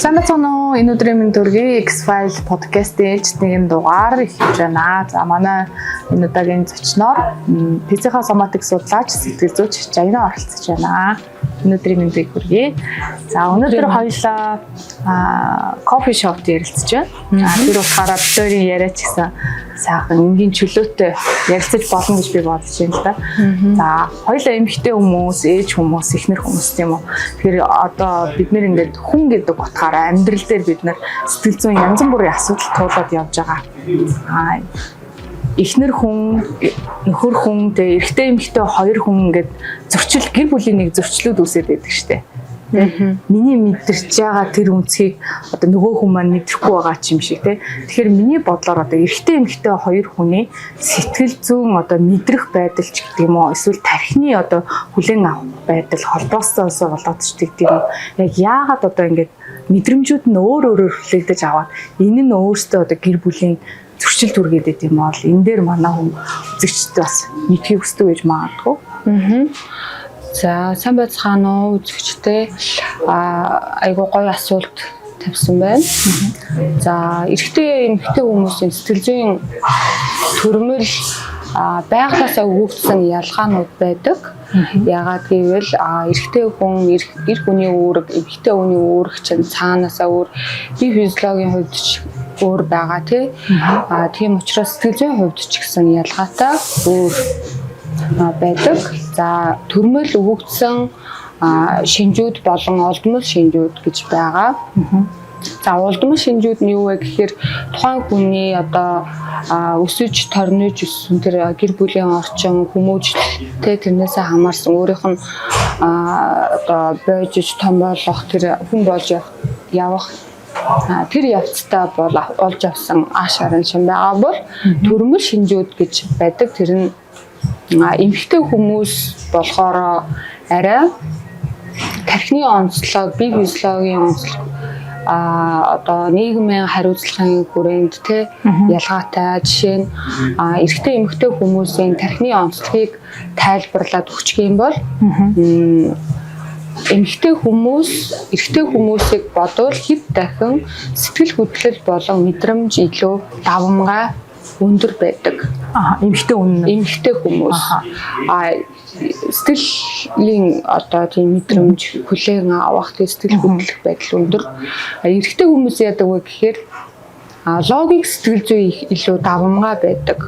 Сайн байцгаана уу? Энэ өдрийн мэнд хүргэе. X-File podcast-ийн ээлжит нэгэн дугаар эхэлж байна. За, манай энэ удаагийн зочноор психосоматик судлаач, сэтгэл зүйч Жаяна оролцож байна. Энэ өдрийн мэндийг хүргэе. За, өнөөдөр хоёулаа coffee shop ярилцж байна. Тэр утгаараа бид хоёрын яриа ч гэсэн сайхан энгийн чөлөөтэй ярилцаж болно гэж би бодож байна л да. За, хоёулаа эмэгтэй хүмүүс, ээж хүмүүс, эхнэр хүмүүс, тийм үү. Тэгэхээр одоо бид нэр ингээд хүн гэдэг утгаараа амьдрал дээр бид нэр сэтгэл зүйн янз бүрийн асуудал туулаад явж байгаа. Эхнэр хүн, нөхөр хүн, тэгээ эрэгтэй, эмэгтэй хоёр хүн ингээд зөрчил, гэр бүлийн нэг зөрчлүүд үүсээд байдаг штэ. Миний мэдэрч байгаа тэр үнцгийг одоо нөгөө хүн маань мэдрэхгүй байгаа ч юм шиг, тий. Тэгэхээр миний бодлоор одоо эрэгтэй, эмэгтэй хоёр хүний сэтгэл зүйн одоо мэдрэх байдал ч гэдэг юм уу, эсвэл тархины одоо хүлээн авах байдал холбоостоос болоод ч гэдэг юм уу. Яг яагаад одоо ингээд мэдрэмжүүд нь өөр өөрөөр хүлээгдэж аваад энэ нь өөртөө одоо гэр бүлийн зөрчил төргээд байт юм бол энэ дээр манай хүн үзэгчд бас мэдэхийг хүсдэг гэж магадгүй. За, сайн байцгаана уу, үзэгчдээ. Айгуу гоё асуулт тавьсан байна. За, эрэгтэй, эмэгтэй хүмүүсийн сэтгэл зүйн төрмөл байгалиасаа өгөгдсөн ялгаанууд байдаг. Яагаад гэвэл эрэгтэй хүн эр хүний үүрэг, эмэгтэй хүний үүрэг чинь цаанаасаа өөр, бие физиологийн хувьд ч өөр байгаа, тий. Тийм учраас сэтгэл зүйн хувьд ч гэсэн ялгаатай өөр байдаг. За, төрмөл өгөгдсөн шинжүүд болон олдмол шинжүүд гэж байгаа. За, улдмал шинжүүд нь юу вэ гэхээр тухайн хүний одоо өсөж торнож өссөн тэр гэр бүлийн орчин, хүмүүжил тэ, тэрнээсээ хамаарсан өөрийнх нь одоо бойжиж том болох, тэр хүн болж явах тэр явцтай бол олж авсан ааш арын шин байгаа бол төрмөл шинжүүд гэж байдаг. Тэр нь эмэгтэй хүмүүс болохоор арай тархины онцлог, бие физиологийн онцлог, одоо нийгмийн хариуцлагын хүрээнд те ялгаатай. Жишээ нь эрэгтэй, эмэгтэй хүмүүсийн тархины онцлогийг тайлбарлаад өгчих юм бол эмэгтэй хүмүүс эрэгтэй хүмүүсийг бодвол хэд дахин сэтгэл хөдлөл болон мэдрэмж илүү давамгай өндөр байдаг. Аа, эмэгтэй хүн. Эмэгтэй хүмүүс. Сэтгэлийн одоо тийм мэдрэмж хүлээн авах, тийм сэтгэл хөдлөх байдал өндөр. Эрэгтэй хүмүүс яадаг вэ гэхээр логик, сэтгэл зүй их илүү давамгай байдаг.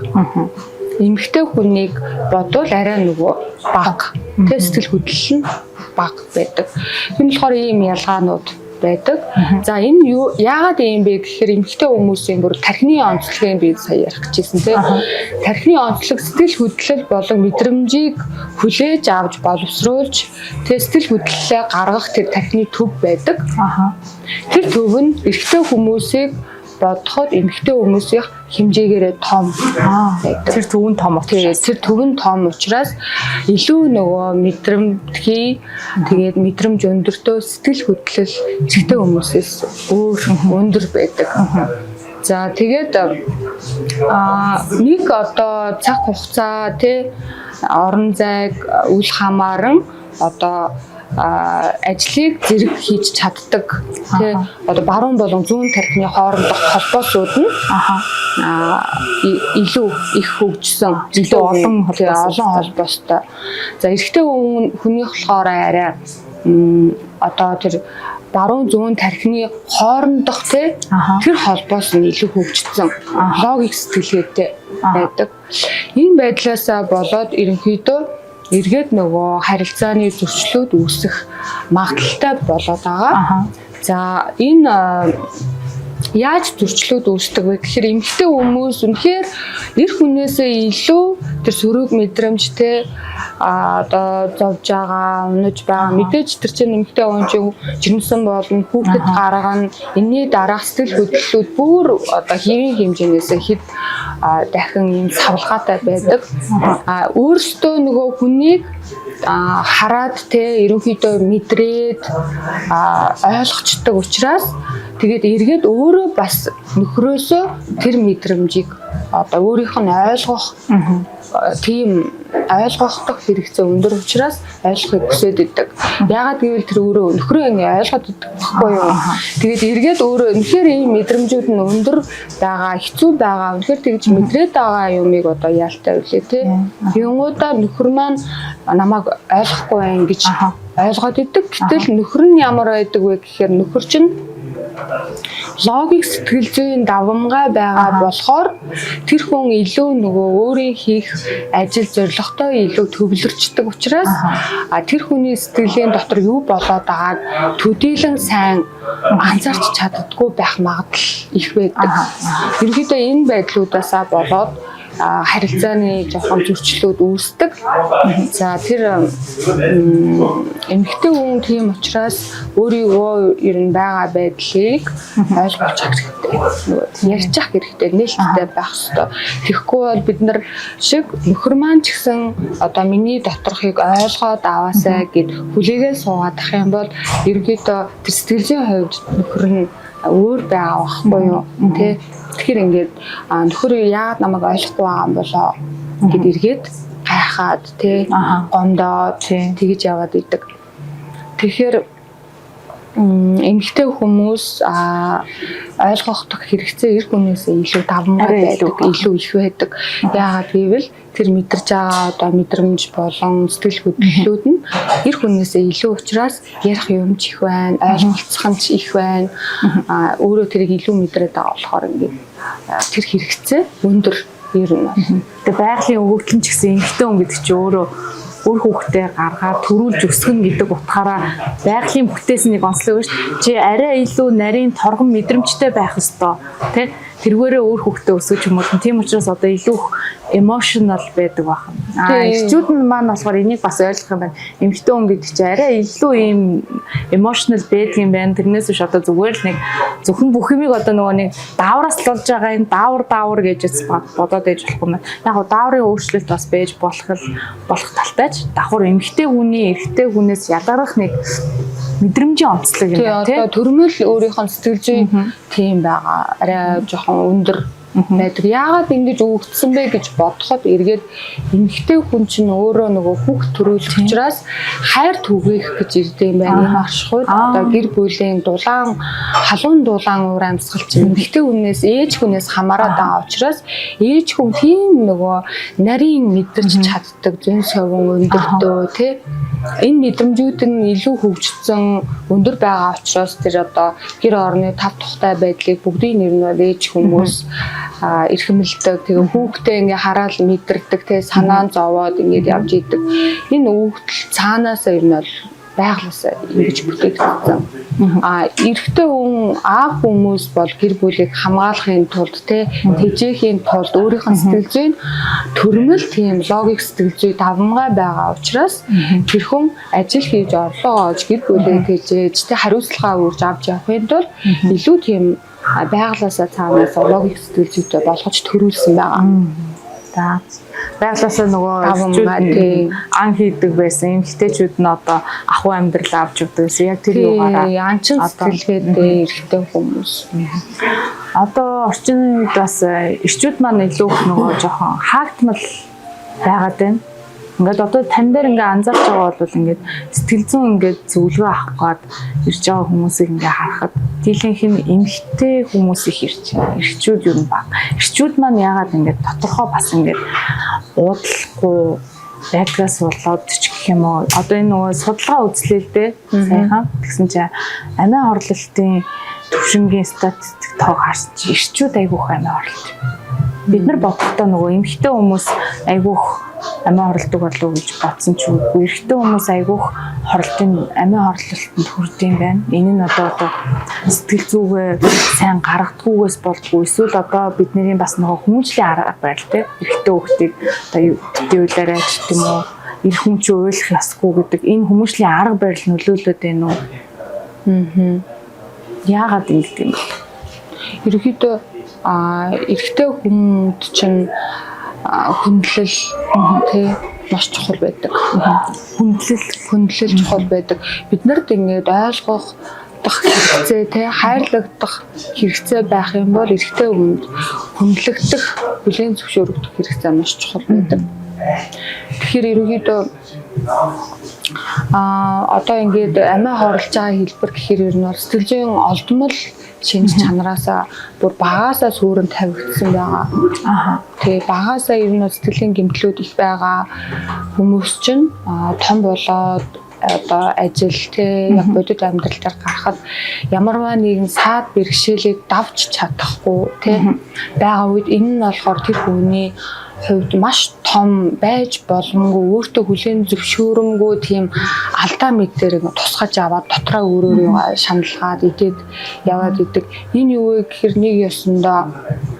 Эмэгтэй хүнийг бодвол арай нөгөө бага. Тэ, сэтгэл хөдлөл нь бага байдаг. Тийм болохоор ийм ялгаанууд байдаг. За, энэ юу, яагаад ийм бэ гэхээр эмэгтэй хүмүүсийн бүр тархины онцлогийг би сая ярих гэжсэн, тийм. Тархины онцлог сэтгэл хөдлөл болон мэдрэмжийг хүлээж авч боловсруулж тэ сэтгэл хөдлөлөө гаргах тэр тархины төв байдаг. Тэр төв нь эрэгтэй хүмүүсийг бодоход эмэгтэй хүмүүсийн хэмжээгээрээ том байдаг. Тэр төв нь том учраас. Тэр төв нь том учраас илүү нөгөө мэдрэмтгий, тэгээд мэдрэмж өндөртөө, сэтгэл хөдлөл эрэгтэй хүмүүсээс өөр өндөр байдаг. За, тэгээд нэг одоо цаг хугацаа тий орон зайг үл хамааран одоо ажлыг зэрэг хийж чаддаг тий одоо баруун болон зүүн тархины хоорондох холбоосууд нь илүү их хөгжсөн, илүү олон холбоос. Олон холбоостой. За, эрэгтэй хүнийх болохоор арай одоо тэр баруун зүүн тархины хоорондох тий тэр холбоос нь илүү хөгжсөн, логик сэтгэлгээтэй байдаг. Энэ байдлаасаа болоод ерөнхийдөө эргээд нөгөө харилцааны зөрчлүүд үүсэх магадлалтай болоод байгаа. За, энэ яаж зөрчлүүд үүсдэг вэ гэхээр эмэгтэй хүмүүс үнэхээр эр хүнээсээ илүү тэр сөрөг мэдрэмжтэй одоо зовж байгаа, унаж байгаа. Мэдээж тэр чинь эмэгтэй хүн чинь жирэмсэн болно, хүүхэд гаргана. Энэний дараах сэтгэл хөдлөлүүд бүр одоо хэвийн хэмжээнээс хэд дахин ийм савлгаатай байдаг. Өөрөөсөө нөгөө хүнийг хараад те ерөнхийдөө мэдрээд ойлгочдөг учраас Тэгээд эргээд өөрөө бас нөхрөөсөө тэр мэдрэмжийг одоо өөрийнх нь ойлгох тийм ойлгохдох хэрэгцээ өндөр учраас ойлгохыг хүсээд идэг. Яагаад гэвэл тэр өөрөө нөхрөө ингэ ойлгоод идэг байхгүй юу? Тэгээд эргээд өөрөө үнэхээр ийм мэдрэмжүүд нь өндөр байгаа, хэцүү байгаа, үнэхээр тэгж мэдрээд байгаа юмыг одоо яалтай үлээ те. Юнгуудаа нөхөр маань намайг ойлгохгүй байх гэж ойлгоод идэг. Гэтэл нөхөр нь ямар байдаг вэ гэхээр нөхөр чинь логик сэтгэл зүйн давамгай байгаа болохоор тэр хүн илүү нөгөө өөрийн хийх ажил зорилготой илүү төвлөрчдөг учраас тэр хүний сэтгэлийн дотор юу болоод байгааг төдийлөн сайн анзаарч чаддаггүй байх магадлал их байдаг. Ерөнхийдөө энэ байдлуудаасаа болоод харилцааны жоохон зөрчлүүд үүсдэг. За, тэр эмэгтэй хүн тийм учраас өөрийгөө ер нь байгаа байдлыг ойлгуулж хэрэгтэй. Нөгөө ярьж ах хэрэгтэй, нээлттэй байх хэрэгтэй. Тэгэхгүй бол бид нар шиг нөхөр маань ч гэсэн одоо миний доторхыг ойлгоод аваасай гэд хүлээгээл суугаад ах юм бол ерөнхийдөө тэр сэтгэл зүйн хувьд нөхөр нь өөр байгаа байхгүй юу? Тэ? Тэгэхээр ингээд нөхөр яагаад намайг ойлгохгүй байгаа юм болоо гэд эргээд гайхаад тэ, гомдоод тэгэж яваад идэг. Тэгэхээр эмэгтэй хүмүүс ойлгох хэрэгцээ эр хүнээс илүү давамгай байдаг, илүү их байдаг. Яагаад гэвэл тэр мэдэрч байгаа одоо мэдрэмж болон сэтгэл хөдлөлүүд нь эр хүнээс илүү учраас ярих юм ч их байна, ойлголцох нь ч их байна. Өөрөө тэрийг илүү мэдрээд байгаа болохоор ингээд тэр хэрэгцээ өндөр ер нь бол. Тэгээ байгалийн өгөгдөл нь ч гэсэн эмэгтэй хүн гэдэг чинь өөрөө үр хүүхдээ гаргаад төрүүлж өсгөн гэдэг утгаараа байгалийн бүтээсэн нэг онцлог шүү дээ. Чи арай илүү нарийн торгон мэдрэмжтэй байх ёстой. Тэ? Тэргээрээ үр хүүхдээ өсгөж юм уу. Тийм учраас одоо илүү их emotional байдаг байх. Эрчүүд нь маань болохоор энийг бас ойлгох юм байна. Эмэгтэй хүн гэдэг чинь арай илүү ийм emotional байдаг юм байна. Тэрнээс биш одоо зүгээр л нэг зөвхөн бүх юмыг одоо нөгөө нэг даавраас л болж байгаа юм, даавар даавар гэж бодоод байж болохгүй юм байна. Яг го дааврын өөрчлөлт бас байж болох л болох талтай ч давхар эмэгтэй хүний эрэгтэй хүнээс ялгарах нэг мэдрэмжийн онцлог юм байна, тий. Одоо төрмөл өөрийнх нь сэтгэл зүй тийм байгаа. Арай жоохон өндөр байдаг. Яагаад ингэж өгөгдсөн бэ гэж бодоход эргээд эмэгтэй хүн чинь өөрөө нөгөө хүүхд төрүүлэх учраас хайр түгээх гэж ирдэг юм байна. Энэ оршихуйд одоо гэр бүлийн дулаан, халуун дулаан уур амьсгал чинь эмэгтэй хүнээс, ээж хүнээс хамаарат байгаа учраас ээж хүн тийм нөгөө нарийн мэдэрч чаддаг, зөн совин өндөртөө тий. Энэ мэдрэмжүүд нь илүү хөгжсөн, өндөр байгаа учраас тэр одоо гэр орны тав тухтай байдлыг бүгдийг нэр нь бол ээж хүмүүс эрхэмлдэг. Тэгээ хүүхдээ ингээ хараад мэдэрдэг, те, санаа зовоод ингээд явж идэг. Энэ өгөгдөл цаанаасаа ер нь бол байглаасаа ингэж бүтээгдсэн. Эрэгтэй хүн, аав хүмүүс бол гэр бүлийг хамгаалахын тулд, те, тэжээхийн тулд өөрийнх нь сэтгэл зүйн төрмөл тийм логик сэтгэл зүй давамгай байгаа учраас тэр хүн ажил хийж орлогоо олж гэр бүлээ тэжээж, те, хариуцлагаа үүрж авч явахын тулд илүү тийм байглаасаа цаанаасаа логик сэтгэл зүйтэй болгож төрүүлсэн байгаа. За, байглаасаа нөгөө давамгай ан хийдэг байсан. Эмэгтэйчүүд нь одоо ахуй амьдрал авч явдаг гэсэн. Яг тэр юугаараа анчин сэтгэлгээтэй эрэгтэй хүмүүс. Одоо орчин үед бас эрчүүд маань илүү их нөгөө жоохон хаагдмал байгаад байна. Ингээд одоо тань дээр ингээ анзаарч байгаа бол ингээд сэтгэл зүйн ингээд зөвлөгөө авах гээд ирж байгаа хүмүүсийг ингээ харахад дийлэнх нь эмэгтэй хүмүүс их ирж байна. Эрчүүд юу нь бага. Эрчүүд маань яагаад ингээд доторхоо бас ингээд уудлахгүй байдгаас болоод ч гэх юм уу. Одоо энэ нөгөө судалгаа үзлээ л дээ саяхан. Тэгсэн чинь амиа хорлолтын төвшингийн статистик тоог харсан чинь эрчүүд айгүйх амиа хорлолт. Бид нар бодохдоо нөгөө эмэгтэй хүмүүс айгүйх амиа хорлодог болов уу гэж бодсон ч үгүй. Эрэгтэй хүмүүс айгүйх хорлолтын, амиа хорлолтод хүрдэг юм байна. Энэ нь одоо сэтгэл зүгээ сайн гаргадгүйгээс болдгоо. Эсвэл одоо бидний бас нөгөө хүмүүжлийн арга барил, те, эрэгтэй хүүхдийг одоо юу битүүлээрэй ч гэм үү, эр хүн чи уйлах ёсгүй гэдэг энэ хүмүүжлийн арга барил нөлөөлөд байна уу? Яагаад ингэдэг юм бэ? Ерөнхийдөө эрэгтэй хүнд чинь хүндлэл, тий, маш чухал байдаг. Хүндлэл Хүндлэл чухал байдаг. Бид нарт ингээд ойлгох хүндлэгдэх хэрэгцээ те, хайрлагдах хэрэгцээ байх юм бол эрэгтэй хүнд хүндлэгдэх, хүлээн зөвшөөрөгдөх хэрэгцээ маш чухал байдаг. Тэгэхээр ерөнхийдөө одоо ингээд амиа хорлож байгаа хэлбэр гэхээр ер нь бол сэтгэл зүйн олдмол шинж чанараасаа бүр багаасаа суурин тавигдсан байгаа. Тэгээ багаасаа ер нь бол сэтгэлийн гэмтлүүд их байгаа хүмүүс чинь том болоод одоо ажил те, яг бодит амьдрал дээр гарахад ямарваа нэгэн саад бэрхшээлийг давж чадахгүй те байгаа үед энэ нь болохоор тэр хүний хувьд маш том байж боломгүй, өөртөө хүлээн зөвшөөрөнгөө тийм алдаа мэдээр тусгаж аваад дотроо өөрөөрөө шаналгаад идээд яваад идэг. Энэ юу вэ гэхээр нэг ёсондоо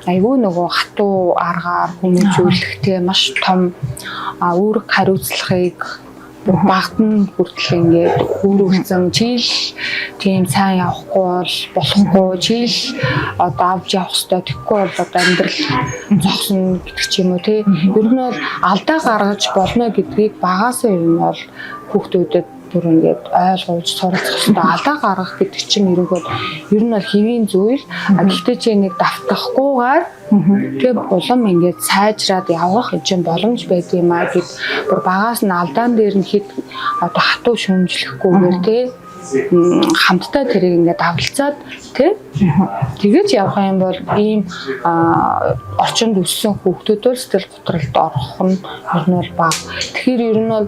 айгүй нөгөө хатуу аргаар хүмүүжүүлэх те, маш том үүрэг хариуцлагыг бүр багт нь хүртэл ингээд үүрүүлсэн, чийл тийм сайн явахгүй бол болохгүй, чийл одоо авч явах ёстой, тэгэхгүй бол одоо амьдрал зогсно гэдэг ч юм уу тий. Ер нь бол алдаа гаргаж болно гэдгийг багаасаа ер нь бол хүүхдүүдэд бүр ингээд ойлгуулж суралцах ёстой. Алдаа гаргах гэдэг чинь ерөнхийдөө ер нь бол хэвийн зүйл. А гэхдээ чи нэг давтахгүйгээр тэгээ улам ингээд сайжраад явах юм боломж байд юм а гэд бүр багаас нь алдаан дээр нь хэд одоо хатуу шүүмжлэхгүйгээр тий хамтдаа тэрийг ингээд давалцаад тий тэгэж явах юм бол ийм орчинд өссөн хүүхдүүд бол сэтгэл готролд орох нь ер нь бол бага. Тэгэхээр ер нь бол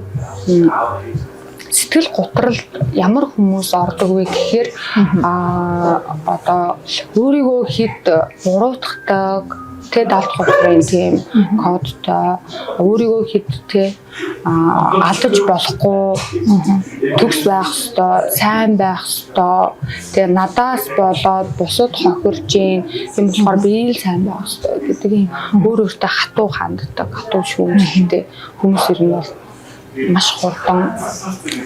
сэтгэл готролд ямар хүмүүс ордог вэ гэхээр одоо өөрийгөө хэд буруутгадаг тэ, 70 хувийн тийм кодтой, өөрийгөө хэд тэ алдаж болохгүй, төгс байх ёстой, сайн байх ёстой, тэгээ надаас болоод бусад хохирж гин юм болохоор би л сайн байх ёстой гэдэг юм өөр өөртөө хатуу ханддаг, хатуу шүүмжлэлтэй хүмүүс ер нь бол маш хурдан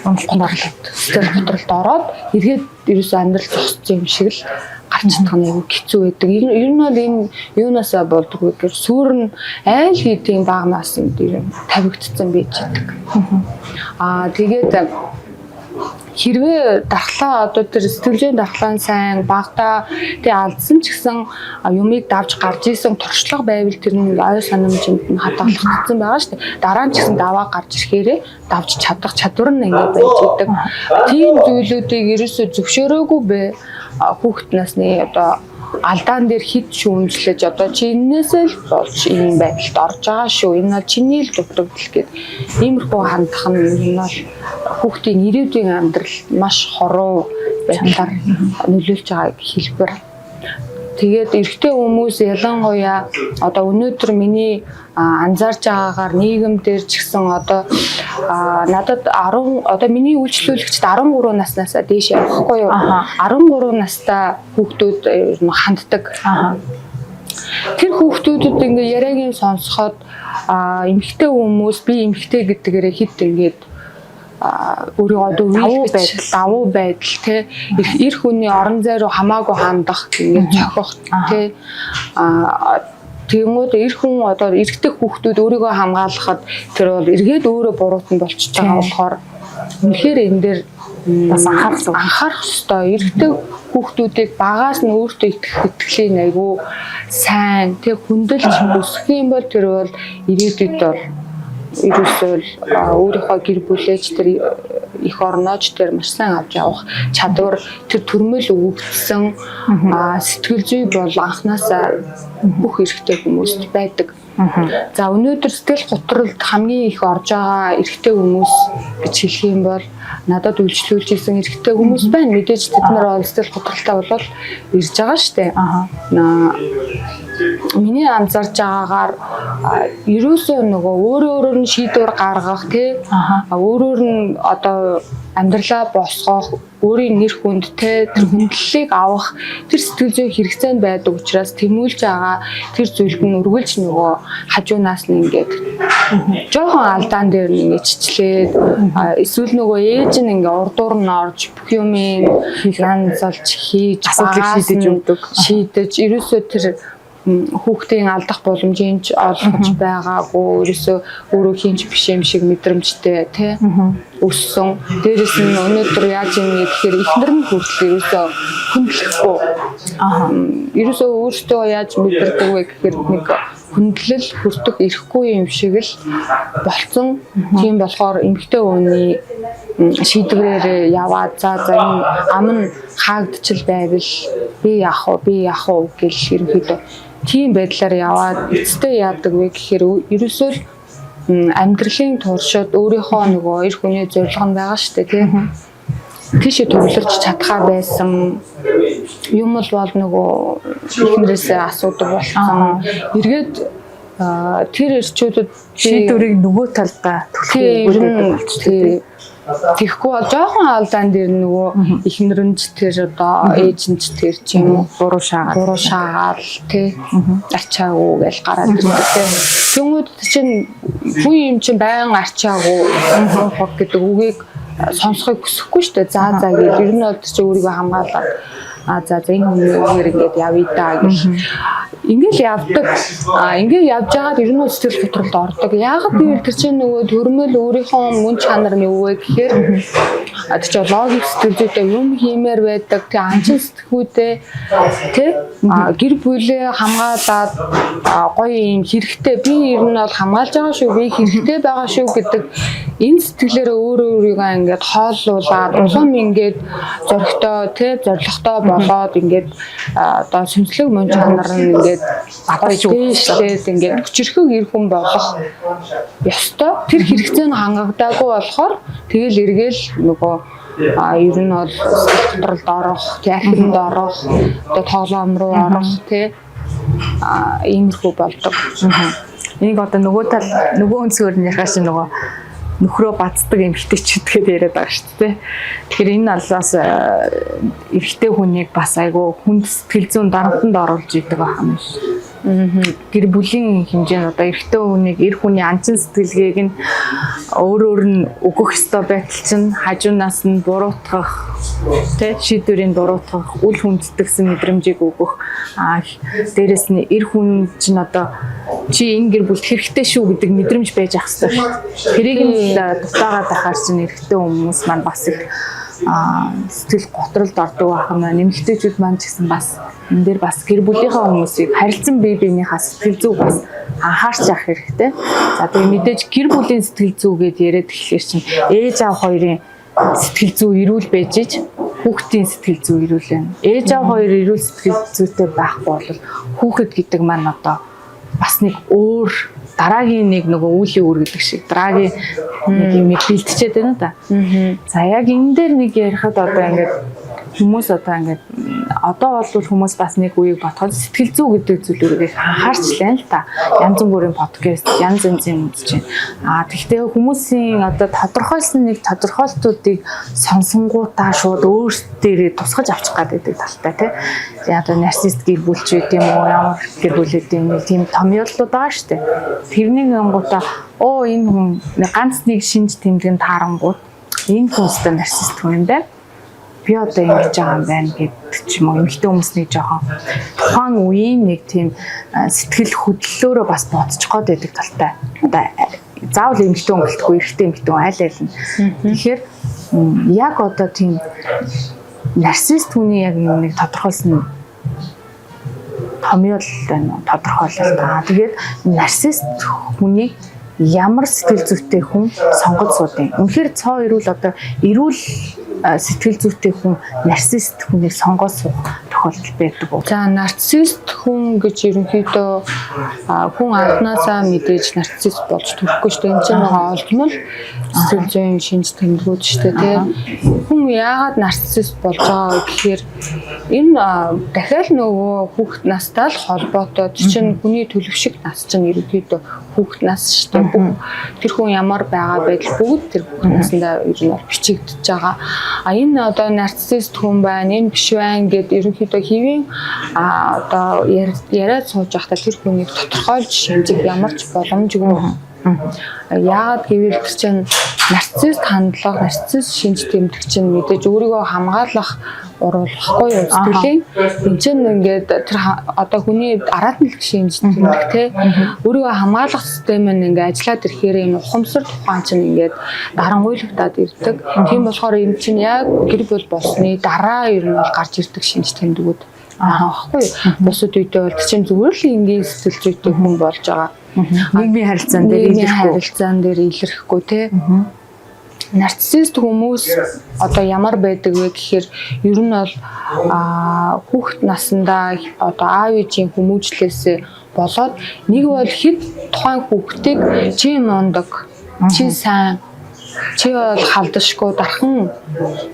готролд, сэтгэл готролд ороод эргээд ерөөсөө амьдрал зогссон юм шиг л гарч чадах нь айгүй хэцүү байдаг. Ер нь бол энэ юунаасаа болдог вэ гэхээр сүүр нь айл хэдийн бага наснд ер нь тавигдсан байж байдаг. Тэгээд хэрвээ дархлаа, одоо тэр сэтгэл зүйн дархлаа нь сайн багадаа тэгээ алдсан ч гэсэн юмыг давж гарч исэн туршлага байвал тэр нь ой санамжинд нь хадгалагдсан байгаа шүү дээ. Дараа нь ч гэсэн даваа гарч ирэхээрээ давж чадах чадвар нь ингээд байж идэг. Тийм зүйлүүдийг ерөөсөө зөвшөөрөөгүй бэ хүүхэд насны одоо алдаан дээр хэд шүүмжлэж, одоо чи энэнээсээ л болж ийм байдалд орж байгаа шүү. Энэ бол чиний л дутагдал гэд иймэрхүү хандах нь ер нь бол хүүхдийн ирээдүйн амьдрал маш хоруу байдлаар нөлөөлж байгаа хэлбэр. Тэгээд эрэгтэй хүмүүс ялангуяа одоо өнөөдөр миний анзаарч байгаагаар нийгэм дээр ч гэсэн одоо надад 10, одоо миний үйлчлүүлэгчд 13 наснаас дээш явахгүй юу? 13 настай хүүхдүүд ер нь ханддаг. Тэр хүүхдүүдэд ингээ яриагийн сонсоход эмэгтэй хүмүүс би эмэгтэй гэдгээрээ хэд ингээд өөрийгөө одоо Давуу уйлгаж, давуу байдал те, эр хүний орон зай руу хамаагүй хандах, ингээд зохих те, тэгэнгүүт эр хүн, одоо эрэгтэй хүүхдүүд өөрийгөө хамгаалахад тэр бол эргээд өөрөө буруутан болчихж байгаа болохоор үнэхээр энэ дээр бас анхаарах зүг. Анхаарах ёстой. Эрэгтэй хүүхдүүдийг багаас нь өөртөө итгэх итгэлийг айгүй сайн тэг хүндэлж өсгөх юм бол тэр бол ирээдүйд бол ерөөсөө л өөрийнхөө гэр бүлээч тэр эх орнооч тэр маш сайн авч явах чадвар, тэр төрмөл өгөгдсөн сэтгэл зүй бол анханасаа бүх эрэгтэй хүмүүст байдаг. За, өнөөдөр сэтгэл готролд хамгийн их орж байгаа эрэгтэй хүмүүс гэж хэлэх юм бол надад үйлчлүүлж исэн эрэгтэй хүмүүс байна. Мэдээж тэд нар бол сэтгэл готролтой болол ирж байгаа шүү дээ. Миний анзаарч байгаагаар ерөөсөө нөгөө өөрөө өөрөөр нь шийдвэр гаргах тий, өөрөөр нь одоо амьдралаа босгох, өөрийн нэр хүнд те, тэр хүндлэлийг авах тэр сэтгэл зүйн хэрэгцээнд байдаг учраас тэмүүлж байгаа тэр зүйлд нь үргэлж нөгөө хажуунаас нь ингээд жоохон алдаан дээр нь ингээд чичлээд, эсвэл нөгөө ээж нь ингээд урдуур нь орж бүх юмыг янзалж хийж асуудлыг багаас шийдэж нь өгдөг. Шийдэж ерөөсөө тэр Хүүхдийн алдах боломжийг ч олгож байгаагүй, ерөөсөө өөрөө хэн ч биш юм шиг мэдрэмжтэй, тий, өссөн. Дээрэс нь өнөөдөр яаж юм гэхээр эхнэр нь хүртэл ерөөсөө хүндлэхгүй. Ерөөсөө өөртөө яаж мэдэрдэг вэ гэхээр нэг хүндлэл хүртэх эрхгүй юм шиг л болцсон. Тийм болохоор эмэгтэй хүний шийдвэрээр яваад, за за, энэ ам нь хаагдчил байвал би яах вэ, би яах вэ гэл ерөнхийдөө тийм байдлаар яваад эцэстээ яадаг вэ гэхээр ерөөсөө л амьдралын туршид өөрийнхөө нөгөө эр хүний зорилго нь байгаа шүү дээ, тийм, тийшээ төвлөрч чадхаа байсан юм л бол нөгөө эхнэрээсээ асуудаг болсон. Эргээд тэр эрчүүдэд шийдвэрийг нөгөө талдаа тий түлхүү ер нь болчихсон. Тий. Тэгэхгүй бол жоохон алдаан дээр нөгөө эхнэр нь ч тэр одоо ээж нь ч тэр ч юм уу буруу шаагаад буруу шаагаал, тий, арчаагүй гэж гараад ирдэг, тий. Тэнгүүд чинь хүн юм чинь байн арчаагүй, муухай гэдэг үгийг сонсохыг хүсэхгүй шүү дээ. За за гэж ер нь бол тэр чинь өөрийгөө хамгаалаад, а за за, энэ хүний үгээр ингээд явъя да гэж ингээл явдаг. А ингээд явж байгаад ер нь бол сэтгэл готролд ордог. Яагаад гэвэл тэр чинь нөгөө төрмөл өөрийнхөө мөн чанар нь юу вэ гэхээр тэр чинь логик сэтгэл зүйтэй юм хиймээр байдаг. Тэг анчин сэтгүүтэй, тий, гэр бүлээ хамгаалаад гоё юм хэрэгтэй. Би ер нь бол хамгаалж байгаа шүү. Би хэрэгтэй байгаа шүү гэдэг энэ сэтгэлээрээ өөрөө өөрийгөө ингээд хооллуулаад улам ингээд зоригтой, тий, зоригтой болоод ингээд одоо сүнслэг мөн чанар нь ингээд Бадаж дээшлээд ингээд хүчирхэг эр хүн болох ёстой. Тэр хэрэгцээ нь хангагдаагүй болохоор тэгэл эргээл нөгөө ер нь бол сэтгэл готролд орох, театранд орох, одоо тоглоом руу орох, тий, иймэрхүү болдог. Энийг одоо нөгөө тал, нөгөө өнцгөр нь ярихаас нөгөө нөхрөө баздаг эмэгтэйчүүд гэдээ яриад байгаа шүү дээ. Тэгэхээр энэ алаас эрэгтэй хүнийг бас айгүй хүнд сэтгэл зүйн дарамтанд оруулж идэг байх юм шиг. Гэр бүлийн хэмжээнд одоо эрэгтэй хүнийг, эр хүний анчин сэтгэлгээг нь өөрөөр нь өгөх ёстой байтал чинь хажуунаас нь буруутгах, тэ, шийдвэрийг буруутгах, үл хүндэтгсэн мэдрэмжийг өгөх, дээрэс нь эр хүн чинь одоо чи энэ гэр бүлд хэрэгтэй шүү гэдэг мэдрэмж байж ах ёстой шүү. Тэрийг нь дутаагаад байхаар чинь эрэгтэй хүмүүс маань бас их сэтгэл готролд ордог байх юм байна. Эмэгтэйчүүд маань ч гэсэн бас энэ дээр бас гэр бүлийнхаа хүмүүсийг харилцан бие биенийхаа сэтгэл зүйг бас анхаарч явах хэрэгтэй. За, тэгээ мэдээж гэр бүлийн сэтгэл зүй гэд яриад тэгэхээр чинь ээж аав хоёрын сэтгэл зүй эрүүл байж ич хүүхдийн сэтгэл зүй эрүүл байна. Ээж аав хоёр эрүүл сэтгэл зүйтэй байхгүй бол хүүхэд гэдэг маань одоо бас нэг өөр дараагийн нэг нөгөө үүлийн үр гэдэг шиг дараагийн нэг юм бэлтчихэд байна да. За, яг энэ дээр нэг ярихад одоо ингээд хүмүүс одоо ингээд одоо бол хүмүүс бас нэг үеийг бодоход сэтгэл зүй гэдэг зүйлүүрийг их анхаарчлаа л та. Янз бүрийн подкаст, янз янзын үзэж байна. Тэгвэл хүмүүсийн одоо тодорхойлсон нэг тодорхойлтуудыг сонсонгуудаа шууд өөрсдөө тусгаж авчих гэдэг талтай, тий. За, одоо нарцист гэр бүл ч үт юм уу, ямар гэр бүл үт юм, нэг тийм томьёоллууд байгаа шүү дээ. Тэрнийг ангуудаа оо, энэ хүн ганц нэг шинж тэмдэг нь таарангууд энэ хүн өстой нарцист хүн юм байна, би одоо ингэж байгаа юм байна гэдэг ч юм уу, эмэгтэй хүмүүсний жоохон тухайн үеийн нэг тийм сэтгэл хөдлөлөөрөө бас бодчих гээд байдаг талтай. Одоо заавал эмэгтэй хүн гэлтгүй, эрэгтэй, эмэгтэй хүн аль аль нь. Тэгэхээр яг одоо тийм нарцист хүний яг нэг тодорхойлсон томьёол байна уу? Тодорхойлолт. Тэгээд нарцист хүнийг ямар сэтгэл зүйтэй хүн сонгож суудیں۔ Үнэхээр цоо эрүүл, одоо эрүүл сэтгэл зүйтэй хүн нарцист хүнийг сонгоод суух тохиолдол байдаг уу? За, нарцист хүн гэж ерөнхийдөө хүн анхнаасаа мэдээж нарцист болж төрөхгүй шүү дээ. Энэ чинь нөгөө олдмол сэтгэл зүйн шинж тэмдгүүд шүү дээ, тий. Хүн яагаад нарцист болж байгаа вэ гэхээр энэ дахиад нөгөө хүүхэд настай л холбоотой. Тэр чинь хүний төлөвших нас чинь ерөнхийдөө хүүхэд нас шүү дээ. Бүх тэр хүн ямар байгаа байдал бүгд тэр хүүхэд насндаа ер нь бол бичигдэж байгаа. Энэ одоо нарцист хүн байна, энэ биш байна гэд ерөнхийдөө хэвийн одоо яриад сууж байхдаа тэр хүнийг тодорхойлж шимжих ямар ч боломжгүй. Яагаад гэвэл тэр чинь нарцист хандлага, нарцисс шинж тэмдэг чинь мэдээж өөрийгөө хамгаалах уруулахгүй юу сэтгэлийн. Энд чинь ингээд тэр одоо хүний араатан шинж тэмдэг те өөрийгөө хамгаалах систем нь ингээд ажиллаад ирэхээр энэ ухамсар тухайн чинь ингээд дарангуйлагдаад ирдэг. Тийм болохоор энэ чинь яг гэр бүл болсны дараа ер нь бол гарч ирдэг шинж тэмдгүүд аа байхгүй юу. Бусад үедээ бол чинь зүгээр л энгийн сэтгэл зүйтэй хүн болж байгаа. Нийгмийн харилцаан дээр илэрхгүй, харилцаан дээр илэрхгүй те. Нарцист хүмүүс одоо ямар байдаг вэ гэхээр ер нь бол хүүхэд насндаа одоо аав ээжийн хүмүүжлээс болоод нэг бол хэд тухайн хүүхдийг чи мундаг, чи сайн, чи бол халдашгүй, дархан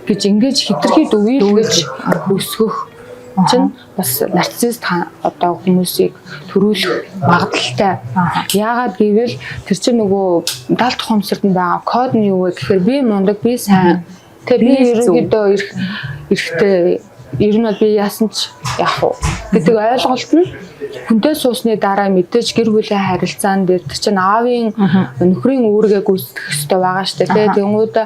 гэж ингэж хитрхи дүгийлгэж өсгөх чинь бас нарцист одоо хүмүүсийг төрүүлэх магадлалтай. Яагаад гэвэл тэр чинь нөгөө далд ухамсарт нь байгаа код нь юу вэ гэхээр би мундаг, би сайн. Тэгээ би ерөнхийдөө эрхтэй, ер нь бол би яасан ч яах вэ гэдэг ойлголт нь хүнтэй суусны дараа мэдээж гэр бүлийн харилцаан дээр тэр чинь аавын нөхрийн үүргээ гүйцэтгэх ёстой байгаа шүү дээ. Тэнгүүд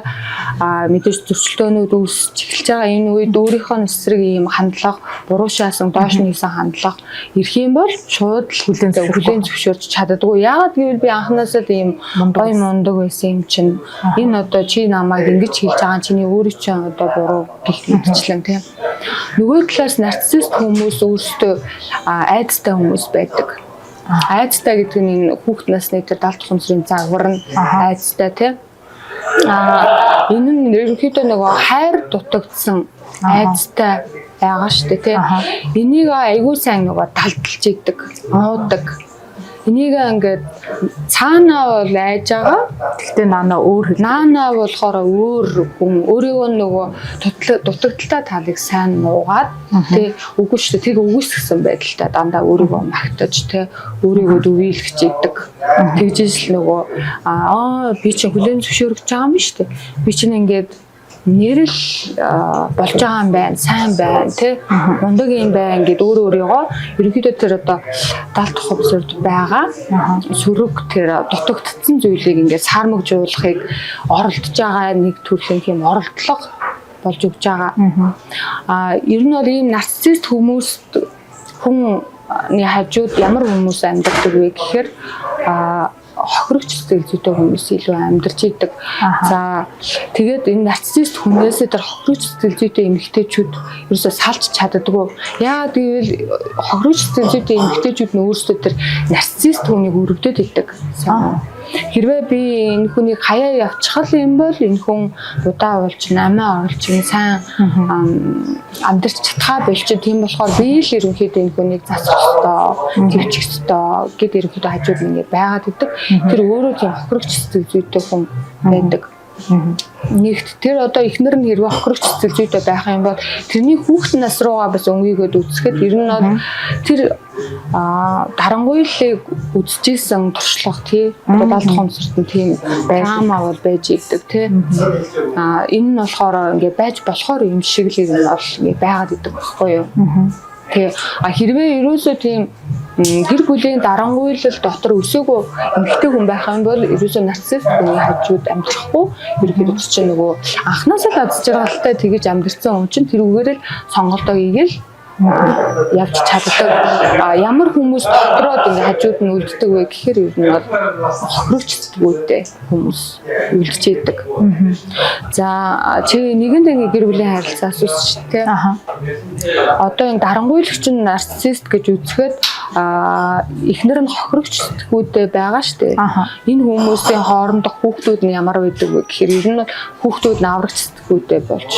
мэдээж зөрчилдөөнүүд үүсч эхэлж байгаа энэ үед өөрийнхөө эсрэг ийм хандлага, буруу шаасан, доош нь хийсэн хандлага ирэх юм бол шууд л хүлээн зөвшөөрч чаддаггүй. Яагаад гэвэл би анхнаасаа л ийм гоё мундаг байсан юм чинь энэ одоо чи намайг ингэж хэлж байгаа чиний өөрөө чинь одоо буруу гэх мэтчлэн тийм. Нөгөө талаас нарцист хүмүүс өөрсдөө айдастай хүмүүс байдаг. Айдастай гэдэг нь энэ хүүхэд насны тэр далд ухамсарын загвар нь айдастай тийм. Энэ нь ерөнхийдөө нөгөө хайр дутагдсан айдастай байгаа шүү дээ тийм. Энийг айгүй сайн нөгөө талдалж идэг, муудаг. Энийг ингээд цаанаа бол айж байгаа. Гэхдээ наана өөр хэл. Наана болохоор өөр хүн өөрийгөө нөгөө дутагдaltaй талыг сайн нуугаад тий үгүй шүү дээ. Тэг үгүйсгэсэн байдалтай дандаа өөрийгөө магтаж тий өөрийгөө дүгийлгэж идэг. Тэгжээс л нөгөө аа би чинь хүлээн зөвшөөрөх байгаа юм шүү дээ. Би чинь ингээд нэрэл болж байгаа юм байна, сайн байна, тий мундаг юм байна гэд өөрөө өөрийгөө ерөнхийдөө тэр одоо далд ухамсарт байгаа сөрөг тэр дутагдсан зүйлийг ингээд саармагжуулахыг оролдож байгаа нэг төрлийн тийм оролдлого болж өгч байгаа. Ер нь бол ийм нарцист хүмүүст хүний хажууд ямар хүмүүс амьдардаг вэ гэхээр хохирогч сэтгэл зүйтэй хүмүүс илүү амьдарч идэг. За тэгээд энэ нарцист хүнээсээ тэр хохирогч сэтгэл зүйтэй эмэгтэйчүүд ерөөсөө салж чаддаггүй. Яагаад гэвэл хохирогч сэтгэл зүйтэй эмэгтэйчүүд нь өөрсдөө тэр нарцист хүнийг өрөвдөд идэг. Хэрвээ би энэ хүнийг хаяа явчихал юм бол энэ хүн будаа болж намаа оруулж сайн амьдарч чадхаа болчих. Тийм болохоор би л ерөнхийдөө энэ хүнийг засах ёстой, төвчих ёстой гэд ерөнхийдөө хажууд нь ингэ байгаад идэг. Тэр өөрөө тийм хохирогч сэтгэл зүйтэй хүн байдаг. Нэгт тэр одоо эхнэр нь хэрвээ хохирогч сэтгэл зүйтэй байх юм бол тэрний хүүхэд нас руугаа бас өнгийгөөд үзэхэд ер нь бол тэр дарангуйллыг үзчихсэн туршлага тий одоо далд ухамсарт нь тийм драма бол байж идэг тий. Энэ нь болохоор ингээ байж болохоор юм шиг л юм бол ингээ байгаад идэг байхгүй юу? Тий. Хэрвээ ерөөсөө тийм гэр бүлийн дарангуйлал дотор өсөөгөө эмэгтэй хүн байх юм бол ерөөсөө нарцист хүний хажууд амьдрахгүй ерөөхдөө чинь нөгөө анхнаасаа л аз жаргалтай тэгэж амьдарсан хүн чинь тэрүүгээр л сонголтоо хийгээл явж чаддаг. Ямар хүмүүс дотроод ингээ хажууд нь үлддэг вэ гэхээр ер нь бол хохирогч сэтгүүтэй хүмүүс үлдэж идэг. За чи нэгэнт ингээ гэр бүлийн харилцаа асуусан шүү дээ. Одоо энэ дарангуйлагч нь нарцист гэж үзэхэд эхнэр нь хохирогч сэтгүүтэй байгаа шүү дээ. Энэ хүмүүсийн хоорондох хүүхдүүд нь ямар байдаг вэ гэхээр ер нь хүүхдүүд нь аврагч сэтгүүтэй болж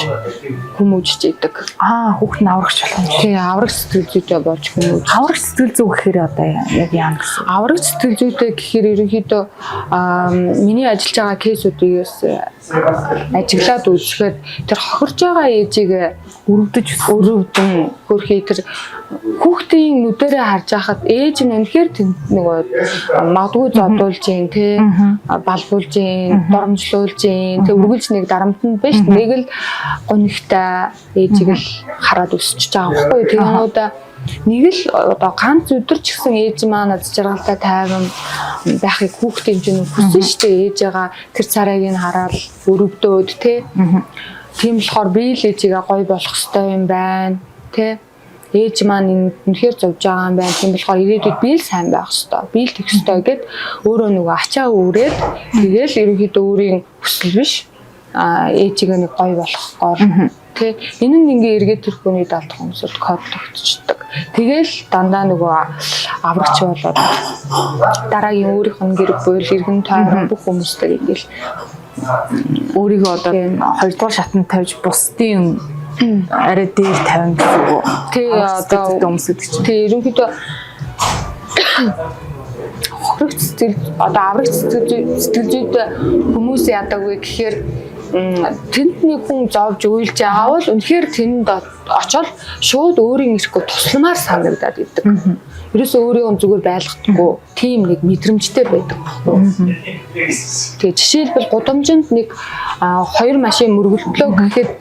хүмүүжиж идэг. Хүүхд нь аврагч болох юм. Тий, аврагч сэтгэл зүйтэй болж хүмүүж. Аврагч сэтгэл зүй гэхээр одоо яг яана гэсэн. Аврагч сэтгэл зүйтэй гэхээр ерөнхийдөө миний ажиллаж байгаа кейсүүдээс ажиглаад үзэхэд тэр хохирж байгаа ээжийг Өрөвдөж өрөвдөн хөрхий тэр хүүхдийн нүдэрээ харж байхад ээж нь үнэхээр тэнд нөгөө магадгүй зодуулж гин тий балбуулж гин доромжлуулж гин тэг үргэлж нэг дарамтанд биш нэг л гонигтай ээжийг л хараад өсөж байгаа байхгүй. Тэгэнгүүт Нэг л одоо ганц өдөр ч гэсэн ээж маань аз жаргалтай тайван байхыг хүүхдийн чинь хүсэн шүү дээ. Ээжээгаа тэр царайг нь хараад өрөвдөөд тий. Тийм болохоор би л ээжигээ гоё болох ёстой юм байна тий. Ээж маань энэ үнэхээр зовж байгаа юм байна. Тийм болохоор ирээдүйд би л сайн байх ёстой. Би л тэгэх ёстой гэд өөрөө нөгөө ачаа үүрээд тэгээл ерөнхийдөө өөрийн хүсэл биш ээжигээ нэг гоё болох гоор тий. Энэ нь ингээ эргээд тэр хүний даалдах хүмүүсд кодлогдчихдаг. Тэгээл дандаа нөгөө аврагч болоод дараагийн өөрийнх нь гэр бүл, иргэн тойрон бүх хүмүүстэй ингээл Өөрийгөө одоо хоёрдугаар шатанд тавьж бусдын арай дээр тавина гэсэн үг үү? Тий, Одоо одоо хүмүүс гэдэг чинь. тий, ерөнхийдөө хохирогч сэтгэл одоо аврагч сэтгэл зүйтэй хүмүүс яадаг вэ гэхээр тэнд нэг хүн зовж уйлж байгаа бол үнэхээр тэнд очоод шууд өөрийн ирэхгүй тусламаар санагдаад идэг. Ерөөсөө өөрийгөө зүгээр байлгахдаггүй тийм нэг мэдрэмжтэй байдаг байхгүй. Тэгээ жишээлбэл гудамжинд нэг хоёр машин мөргөлдлөө гэхэд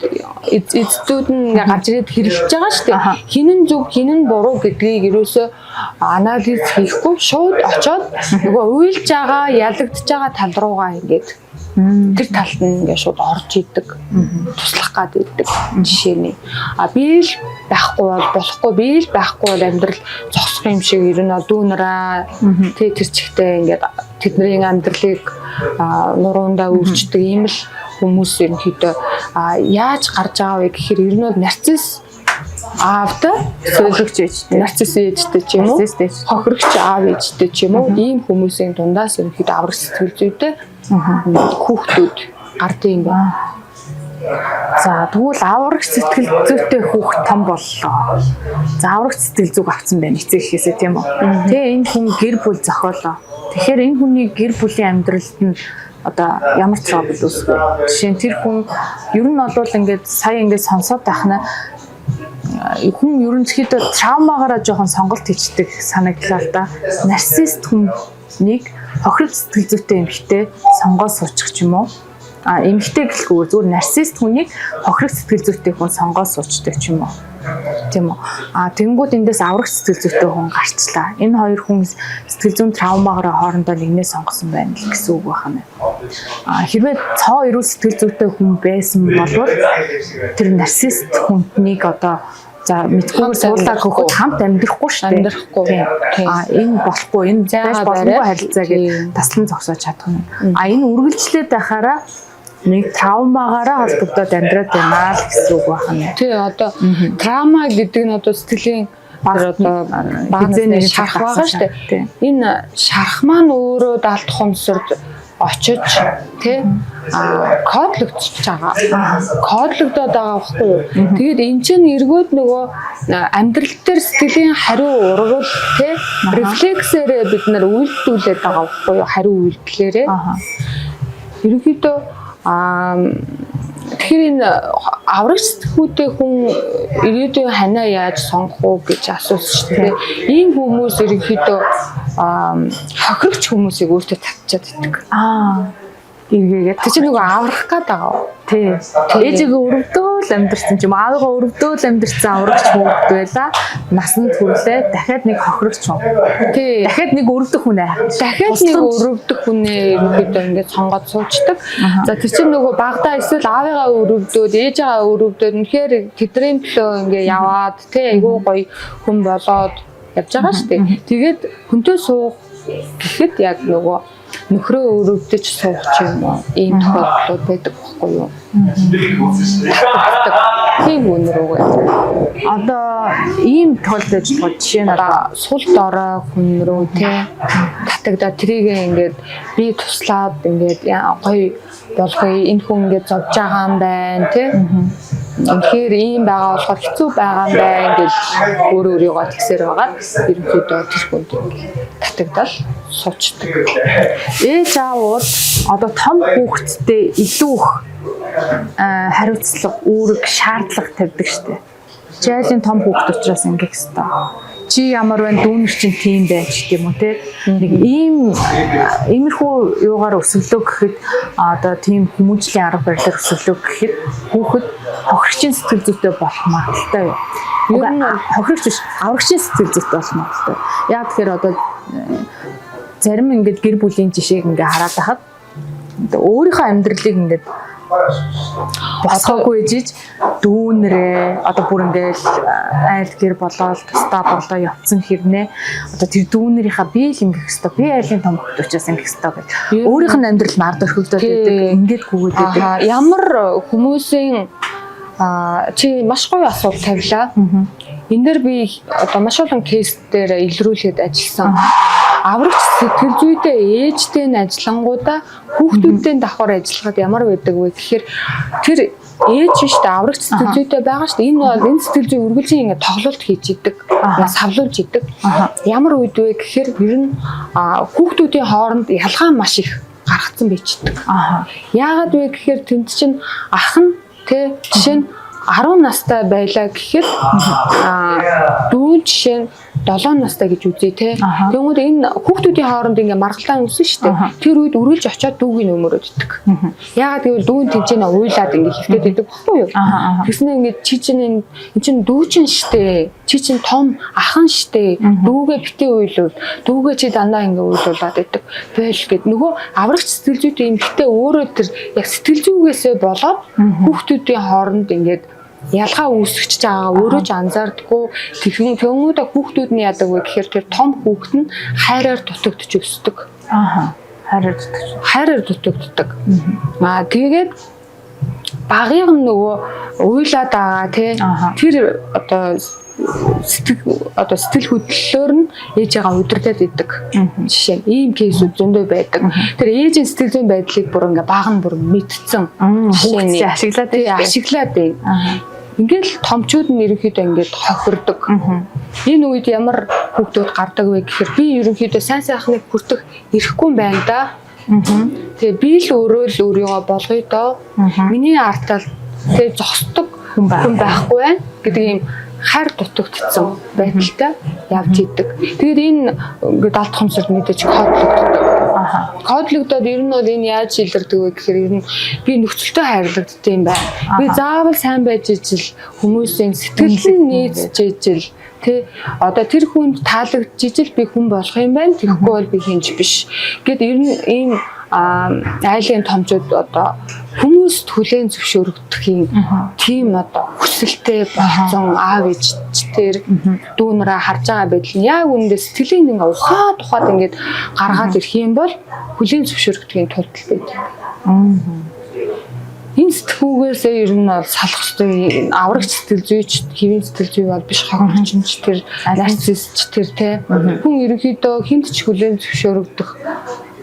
эздүүд нь ингээ гарч ирээд хэрэлдэж байгаа шүү дээ. Хин нь зөв, хин нь буруу гэдгийг ерөөсөө анализ хийхгүй шууд очоод нөгөө уйлж байгаа, ялагдж байгаа тал руугаа ингээд тэр талд нь ингээ шууд орж идэг. Туслах гад идэг жишээний. А би л байхгүй бол болохгүй, би л байхгүй бол амьдрал зогсох юм шиг ер нь бол дүүнараа тий тэр чигтээ ингээд тэдний амьдралыг нуруундаа үрчдэг ийм л хүмүүс ерөнхийдөө яаж гарч байгаа вэ гэхээр ер нь бол нарцисс аавтай эсвэл Хохирогч ээжтэй. нарцисс ээжтэй ч юм уу Нарцисс ээж. хохирогч аав ээжтэй ч юм уу ийм хүмүүсийн дундаас ерөнхийдөө аврах сэтгэл зүйтэй хүүхдүүд гардаг юм байна. За тэгвэл аврагч сэтгэл зүйтэй хүүхэд том боллоо. За аврагч сэтгэл зүг авцсан байна эцэг эхээсээ тийм үү? Тэгээ энэ хүн гэр бүл зохиолоо. Тэгэхээр энэ хүний гэр бүлийн амьдралд нь одоо ямар trouble үүсвэ? Жишээ нь тэр хүн ер нь бол ингээд сая ингээд сонсоод байх нь хүн ерөнхийдөө травмаагаараа жоохон сонголт хийчдэг санагдлаа л да. Нарцист хүнийг хохирол сэтгэл зүйтэй эмэгтэй сонгоо суучих ч юм уу? А эмэгтэй гэлгүй зүгээр нарцист хүнийг хохирол сэтгэл зүйтэй хүн сонгоо суучдаг ч юм уу? Тийм үү? А тэгэнгүүт эндээс аврах сэтгэл зүйтэй хүн гарчлаа. Энэ хоёр хүн сэтгэл зүйн травмаагаараа хоорондоо нэгнээ сонгосон байна л гэсэн үг байна. А хэрвээ цоо эрүүл сэтгэл зүйтэй хүн байсан бол тэр нарцист хүнтнийг одоо за мэдхүйгээр Хамт суулаа амьдрахгүй. хөхөд хамт амьдрахгүй шүү дээ. Амьдрахгүй. Тийм. Тийм. А энэ болохгүй, энэ байж Зайгаа боломгүй бариад. харилцаа гэж Тийм. таслан зогсоож чадах юм. А энэ үргэлжлээд байхаараа нэг травмаагаараа холбогдоод амьдраад байна л гэсэн үг байна. Тий одоо траума гэдэг нь одоо сэтгэлийн тэр одоо Хизээ хизээ нэг нэг шарх байгаа шүү дээ. Тийм. Энэ шарх маань өөрөө даалт ухамсарт очиж тий кодлогдчихж байгаа. Кодлогдоод байгаа байхгүй юу? Тэгээд эн чинь эргүүд нөгөө амьдрал дээр сэтгэлийн хариу ургал тий рефлексээрээ бид нар үйлдүүлээд байгаа байхгүй юу? Хариу үйлдэлээрээ. Ерөнхийдөө тэгэхээр энэ аврагч сэтгүүтэй хүн ирээдүйн ханаа яаж сонгох уу гэж асуусан шүү дээ. Ийм хүмүүс ерөнхийдөө хохирогч хүмүүсийг өөртөө татчаад идэг. Эргээгээд Тэр чинь нөгөө аврах гээд байгаа. Тий. Ээжигээ өрөвдөөл амьдэрсэн ч юм аавыгаа өрөвдөөл амьдэрсэн аврагч хүүхэд байла. Насанд хүрлээ. Дахиад нэг хохирогч хүн. Тий. Дахиад нэг өрөвдөх хүн аа. Дахиад нэг өрөвдөх хүнээ ерөнхийдөө ингээд сонгоод суучдаг. За тэр чинь нөгөө багадаа эсвэл аавыгаа өрөвдөөд, ээжигээ өрөвдөөд үнэхээр тэдний төлөө ингээд яваад тий айгүй гоё хүн болоод явж байгаа шүү дээ. Тэгээд хүнтэй суух гэхэд яг нөгөө нөхрөө өрөвдөж суух ч юм уу ийм тохиолдлууд байдаг байхгүй юу? Тийм хүн рүүгээ. Одоо ийм тохиолдол байж болох жишээ нь одоо Одоо сул дорой хүн рүү тий татагдаад тэрийг ингээд би туслаад ингээд гоё болгоё энэ хүн ингээд зовж байгаа юм байна тий үнэхээр ийм байгаа болохоор хэцүү байгаа юм байна гэж өөрөө өөрийгөө тэгсээр байгаад ерөнхийдөө тэр хүнд ингээд татагдал суучдаг. Ээж аавууд одоо том хүүхэдтэй илүү их хариуцлага, үүрэг, шаардлага тавьдаг штеп. Чи айлын том хүүхэд учраас ингэх хэвээр. Чи ямар байна, дүүнер чинь тийм байж гэх юм уу те. Нэг иймэрхүү юугаар өсөглөө гэхэд, одоо тийм хүмүүжлийн арга барилаар өсөглөө гэхэд хүүхэд хохирогчийн сэтгэл зүйтэй болох магадлалтай юу? Ер нь Хохирогч биш, аврагчийн сэтгэл зүйтэй болох магадлалтай. Яг тэгэхээр одоо зарим ингээд гэр бүлийн жишээг ингээ хараад байхад одоо өөрийнхөө амьдралыг ингээд босгоогүй ижиж дүүнрээ одоо бүр ингээл айл гэр болоод тусдаа болоо явцсан хэрнээ одоо тэр дүүнэрийнхаа би л ингэх хэвээр, би айлын том хөлт учраас ингэх хэвээр гэж өөрийнх нь амьдрал мард орхигдоод байдаг, ингээд гүгээд байдаг. Аа, ямар хүмүүсийн чи маш гоё асуулт тавилаа. Энэ дээр би одоо маш олон case дээр илрүүлээд ажилласан. Аврагч сэтгэл зүйтэй ээжтэй нь ажиллангуудаа хүүхдүүдтэй давхар ажиллахад ямар байдаг вэ гэхээр тэр ээж биш дээ, аврагч сэтгэл зүйтэй байгаа шүү дээ. Энэ бол энэ сэтгэл зүй үргэлжийн ингэ тоглолт хийж идэг. Савлуулж идэг. Ямар үед вэ гэхээр ер нь хүүхдүүдийн хооронд ялгаа маш их гаргацсан байчдаг. Яагаад вэ гэхээр тэнд чинь ах нь тэ жишээ нь 10 настай байлаа гэхэд дүү жишээ нь 7 настай гэж үзье те. Тэгвэл энэ хүүхдүүдийн хооронд ингээ маргалдаан үүснэ шүү дээ. Тэр үед үргэлж очиод дүүгийн өмөрөөд идэг. Яагаад гэвэл дүүн тэнцэнэ уйлаад ингээ хөвтөд идэг баггүй юу? Тэгснэ ингээ чи чинь энэ чинь дүү чинь штэ. Чи чинь том ахан штэ. Дүүгээ битээ уйлуул. Дүүгээ чи дандаа ингээ уйлуулад идэг. Бойл гэд нөгөө аврагч сэтгэл зүйтэй эмэгтэй өөрөө тэр яг сэтгэл зүйгээсээ болоод хүүхдүүдийн хооронд ингээд ялгаа үүсгэж байгаа өөрөө ч анзаардаггүй. Тэгсэн тэнгуудаа хүүхдүүд нь яадаг вэ гэхээр тэр том хүүхэд нь хайраар дутагдчих өсдөг. Хайраар дутагдчих. Хайраар дутагддаг. Тэгээд багийг нь нөгөө уйлаад байгаа тий тэр одоо сэтгэл хөдлөлөөр нь ээжээгээ удирдах идэг. Жишээ нь ийм case үүд зөндөө байдаг. Тэр ээжийн сэтгэл зүйн байдлыг бүр ингээ баг нь бүр мэдсэн. Жишээ нь ашиглаад тий ашиглаад байна. Ингээл томчууд нь ерөнхийдөө ингээд хохирдог. Энэ үед ямар хүүхдүүд гардаг вэ гэхээр би ерөнхийдөө сайн сайхныг хүртэх эрхгүй юм байна да. Тэгээ би л өөрөө л өөрийгөө болгоё доо. Миний артал тэгээ зогсдог хүн байхгүй байна гэдэг ийм хайр дутагдсан байдалтай явж идэг. Тэгээд энэ ингээд алт хомсорд мэдээж кодлогддог. Кодлогдоод ер нь бол энэ яаж илэрдэг вэ гэхээр ер нь би нөхцөлтэй хайрлагддаг юм байна. Би заавал сайн байж ижил хүмүүсийн сэтгэл нь нийцэж ижил тэ одоо тэр хүнд таалагдж ижил би хүн болох юм байна. Тэгэхгүй бол би хинж биш. Гэт ер нь ийм айлын томчууд одоо хүмүүст хүлээн зөвшөөрөгдөх юм тийм одоо хүсэлтэй болсон аав ээж тэр дүү нараа харж байгаа байдал нь яг үүндээ сэтгэлийн ингээ ухаад ухаад ингээд гаргаад ирэх юм бол хүлээн зөвшөөрөгдөхийн тулд л байдаг. Энэ сэтгүүгээсээ ер нь бол салах ёстой. Аврагч сэтгэл зүйч, хэвийн сэтгэл зүй бол биш, хохирч ч тэр, нарцист ч тэр те. Хүн ерөнхийдөө хүнд ч хүлээн зөвшөөрөгдөх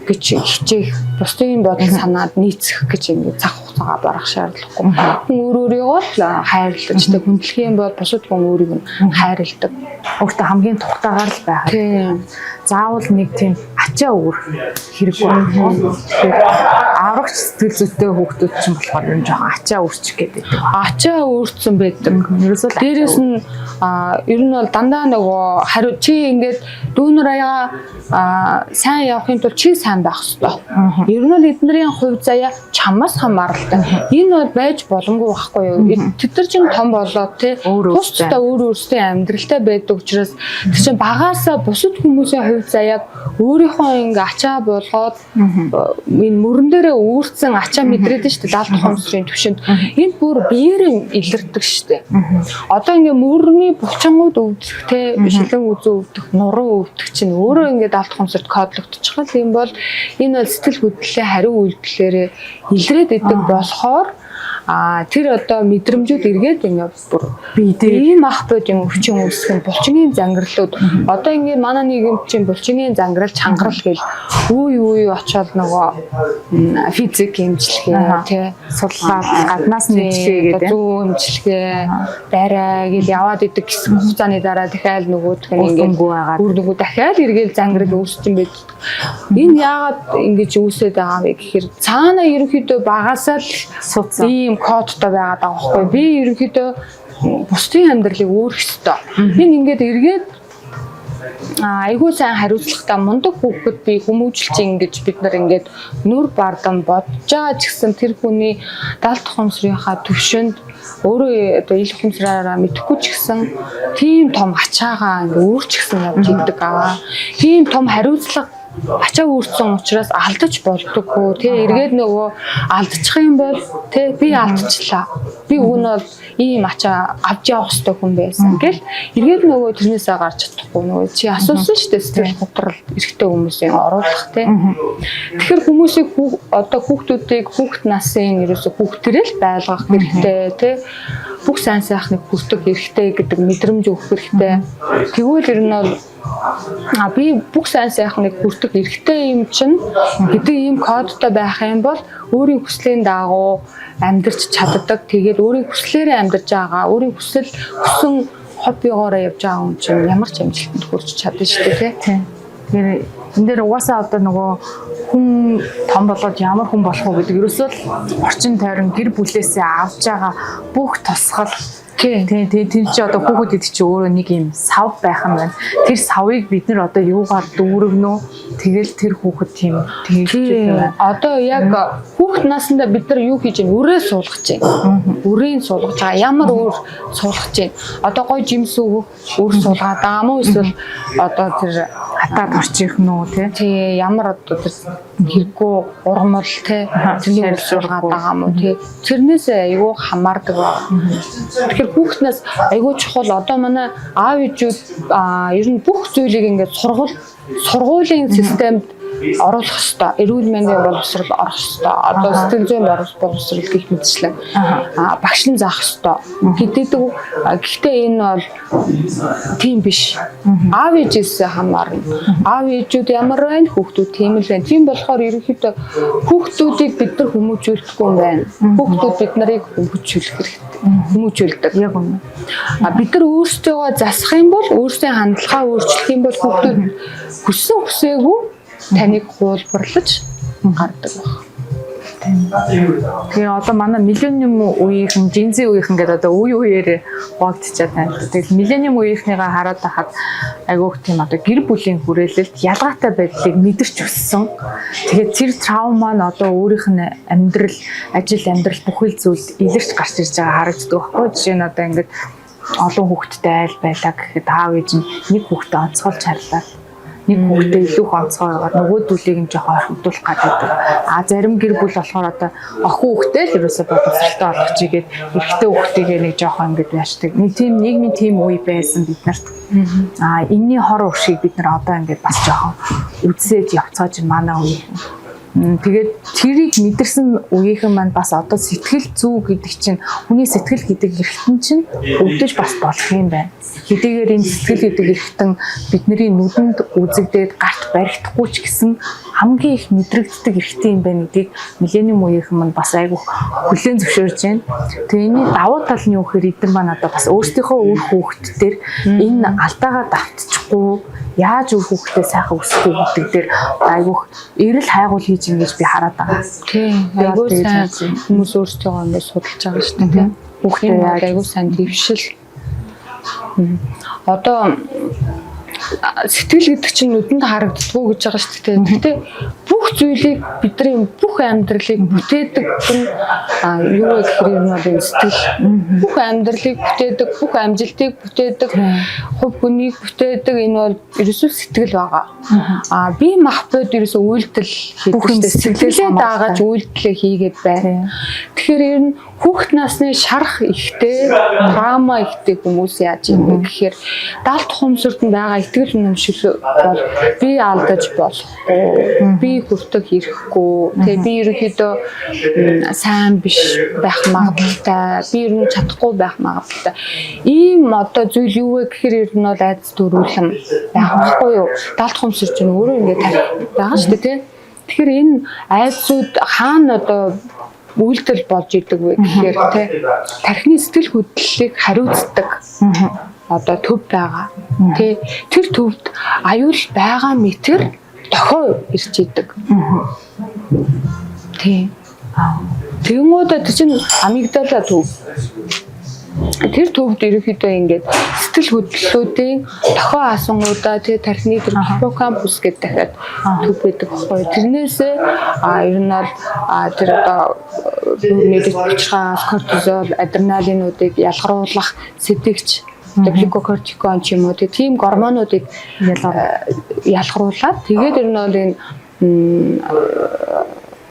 гэж хичээх, бусдын бодол санаад нийцэх гэж ингээд цаг хугацаагаа барах шаардлагагүй. Хүн өөр өөрийгөө л хайрлаж тэг хүндлэх юм бол бусад хүн өөрийг нь хайрладаг. Өөртөө хамгийн тухтаагаар л байх. Тийм. Заавал нэг тийм ачаа үүр хэрэггүй. Тэгэхээр аврагч сэтгэл зүйтэй хүүхдүүд чинь болохоор ер нь жоохон ачаа үүрчих гэдэг. Ачаа үүрцэн байдаг. Ерөөсөө л Дээрээс нь ер нь бол дандаа нөгөө хариу чи ингээд дүүнер аяга сайн явахын тулд чи сайн байх ёстой. Ер нь бол эднэрийн хувь заяа чамаас хамааралтай. Энэ бол байж боломгүй байхгүй юу? Тэд нар чинь том болоод тий Өөр тус тусдаа өөр өөрсдийн амьдралтай байдаг учраас тэр чинь багаасаа бусад хүмүүсийн хувь заяаг өөрийнхөө ингээ ачаа болгоод энэ мөрөн дээрээ үүрцэн ачаа мэдрээд шүү дээ лалт ухамсарын төвшөнд. Энэ бүр биеэр илэрдэг шүү дээ. Одоо ингээ мөрний булчингууд өвдөх те шилэн үзүү өвдөх, нуруу өвдөх чинь өөрөө ингээ далд ухамсарт кодлогдчихвол юм бол энэ бол сэтгэл хөдлөлийн хариу үйлдэлээрээ илрээд идэг болохоор тэр одоо мэдрэмжүүд эргээд ингээ бүр бие дээр ийм ах бод юм өвчин үүсгэх нь булчингийн зангирлууд. Одоо ингээ манай нийгэм чинь булчингийн зангирал чангарал гэл үе үе очоод нөгөө физик эмчилгээ тий судлаад гаднаас нь эмчилгээ гэдэг. Зүү эмчилгээ барай гэл яваад идэг гэсэн хугацааны дараа дахиад нөгөөх нь ингээ байгаад үр дүнгүү дахиад эргээл зангирал үүсчин байдаг. Энэ яагаад ингэж үүсээд байгаа вэ гэхээр цаана ерөнхийдөө багасаа л суудсан ийм кодтой байгаад байгаа байхгүй. Би ерөнхийдөө бусдын амьдралыг өөрөх ёстой. Энэ ингээд эргээд Айгүй сайн хариуцлагатай мундаг хүүхэд би хүмүүжүүлж ин гэж бид нар ингээд нүр бардан бодож байгаа ч гэсэн тэр хүний далд ухамсарынхаа төвшөнд өөрөө одоо ил ухамсараараа мэдэхгүй ч гэсэн тийм том ачаагаа ингээд өөрчгсөн явж идэг аа. Тийм том хариуцлага ачаа үүрсэн учраас алдаж болдоггүй тий, эргээд нөгөө алдчих юм бол тий, би алдчихлаа, би уг нь бол ийм ачаа авч явах хэрэгтэй хүн байсан гэл эргээд нөгөө тэрнээсээ гарч чадахгүй. Нөгөө чи асуусан шүү дээ, сэтгэл готрол эрэгтэй хүмүүсийн оруулах тий. Тэгэхээр хүмүүсийг одоо хүүхдүүдийг хүүхд насын ерөөсө хүүхдэрээ л байлгах хэрэгтэй тий, бүх сайн сайхныг хүртэх хэрэгтэй гэдэг мэдрэмж өгөх хэрэгтэй. Тэгвэл ер нь бол би бүх сайн сайхныг хүртэх эрхтэй юм чинь гэдэг ийм кодтой байх юм бол өөрийн хүслийн дагуу амьдрч чаддаг. Тэгээд өөрийн хүслээрээ амьдарч байгаа, өөрийн хүсэл хүсэн хоббигоороо явж байгаа хүн чинь ямар ч амжилтанд хүрч чадна шүү дээ, тий. Тэгэхээр энэ дээр угаасаа одоо нөгөө хүн том болоод ямар хүн болох уу гэдэг ерөөсөө л орчин тойрон, гэр бүлээсээ авч байгаа бүх тусгал. Тий. Тийм, тийм, тэр чи одоо хүүхэд гэдэг чи өөрөө нэг юм сав байх юм байна. Тэр савыг бид нар одоо юугаар дүүргэнэ үү? Тэгэл тэр хүүхэд тийм тэгж байна. Одоо яг хүүхэд насандаа бид нар юу хийж байна? Үрээ суулгаж байна. Үрийг суулгаж байгаа. Ямар үр суулгаж байна? Одоо гой жимс өгөх үр суулгаад байгаа юм уу? Эсвэл одоо тэр Хатаа торчих нь үү тий? Тий, ямар одоо тэр хэрэггүй ургамал тий, тэрний үр суулгаад байгаа юм уу тий? Тэрнээс айгүй хамаардаг байна. Тэгэхээр хүүхднээс айгүй чухал. Одоо манай аав ээжүүд ер нь бүх зүйлийг ингээд сургуулийн системд оруулах ёстой. Эрүүл мэндийн боловсрол орох ёстой. Одоо сэтгэл зүйн боловсрол гэх мэтчлэн багш нь заах ёстой гэдэг. Гэхдээ энэ бол тийм биш. Аав ээжээс хамаарна. Аав ээжүүд ямар байна, хүүхдүүд тийм л байна. Тийм болохоор ерөнхийдөө хүүхдүүдийг бид нар хүмүүжүүлэхгүй юм байна. Хүүхдүүд бид нарыг хүмүүжүүлэх хэрэгтэй. Хүмүүжүүлдэг. Яг үнэ. А бид нар өөрсдийгөө засах юм бол, өөрсдийн хандлагаа өөрчлөх юм бол хүүхдүүд хүссэн хүсээгүй таныг хуулбарлаж гардаг баг. Тэгээ одоо манай миллениум үеийнхэн, Gen Z үеийнхэн гэдэг одоо үе үеэр хуваагдчихад байна. Тэгэл миллениум үеийнхнийгаа хараад байхад айгүйх тийм одоо гэр бүлийн хүрээлэлд ялгаатай байдлыг мэдэрч өссөн. Тэгээд тэр траума нь одоо өөрийнх нь амьдрал, ажил, амьдрал бүхэл зүйлд илэрч гарч ирж байгаа харагддаг байхгүй. Жишээ нь одоо ингээд олон хүүхэдтэй айл байлаа гэхэд аав ээж нь нэг хүүхдээ онцгойлж харлаа, нэг хүүхдээ илүү их онцгой байгаад нөгөөдүүлийг нь жоохон орхигдуулах гэдэг. А зарим гэр бүл болохоор одоо охин хүүхдээ л ерөөсө боловсралтай болгочих гээд эрэгтэй хүүхдийгээ нэг жоохон ингэж яашдаг. Нэг тийм нийгмийн тийм үе байсан бид нарт. А энэний хор уршиг бид нар одоо ингэж бас жоохон үзсэж явцгааж манай үе. Тэгээд тэрийг мэдэрсэн үеийнхэн маань бас одоо сэтгэл зүй гэдэг чинь, хүний сэтгэл гэдэг эрхтэн чинь өвдөж бас болох юм байна. Хэдийгээр энэ сэтгэл гэдэг эрхтэн бидний нүдэнд үзэгдээд гарт баригдахгүй ч гэсэн хамгийн их мэдрэгддэг эрхтэн юм байна гэдгийг миллениум үеийнхэн маань бас айгүйх хүлээн зөвшөөрж байна. Тэгээ энэний давуу тал нь юу гэхээр эдгээр маань одоо бас өөрсдийнхөө үр хүүхэд дээр энэ алдаагаа давтчихгүй яаж үр хүүхдээ сайхан өсгөх үү гэдэг дээр айгүйх эрэл хайгуул хийж ингэж би хараад байгаа. Тий. Айгүй сайн хүмүүс өөрсдийгөө ингэж судалж байгаа шүү дээ. Тий. Хүүхдээ яаж айгүй сайн дэвшил. Одоо сэтгэл гэдэг чинь нүдэнд харагддаггүй гэж байгаа шүү дээ. Гэхдээ бүх зүйлийг, бидний бүх амьдралыг бүтээдэг нь юу вэ гэхээр ер нь бол энэ сэтгэл. Бүх амьдралыг бүтээдэг, бүх амжилтыг бүтээдэг, хувь хүнийг бүтээдэг энэ бол ерөөсөө сэтгэл байгаа. А бие махбод ерөөсөө үйлдэл хийдэг Бүх юм шүү дээ. сэтгэлээс Сэтгэлээ хамааралтай. даагаж үйлдэлээ хийгээд байна. Тэгэхээр ер нь хүүхд насны шарах ихтэй, траума ихтэй хүмүүс яаж юм бэ гэхээр далд ухамсарт нь байгаа итгэл үнэмшил бол би алдаж болохгүй, би хүртэх ирэхгүй, тэгээ би ерөнхийдөө сайн биш байх магадлалтай, би ер нь чадахгүй байх магадлалтай. Ийм одоо зүйл юу вэ гэхээр ер нь бол айдас төрүүлэн байх байхгүй юу? Далд ухамсар чинь өөрөө ингээд тарих байгаа шүү дээ, тий. Тэгэхээр энэ айдсууд хаана одоо үйлдэл болж идэг вэ гэхээр тий, тархины сэтгэл хөдлөлийг хариуцдаг одоо төв байгаа. Тий, тэр төвд аюул байгаа мэтэр дохио ирж идэг. Тий. Тэгэнгүүтээ тэр чинь амигдала төв. Тэр төвд ерөнхийдөө ингээд Сэтгэл хөдлөлүүдийн дохио асангуудаа тий тархины тэр гиппокампус гэдэг дахиад төв байдаг байхгүй. Тэрнээсээ ер нь бол тэр одоо мэдээж бучирхаас кортизол, адреналинуудыг ялгаруулах сэтгэгч глюкокортикон ч юм уу тийм гормонуудыг ялгаруулад тэгээд ер нь бол энэ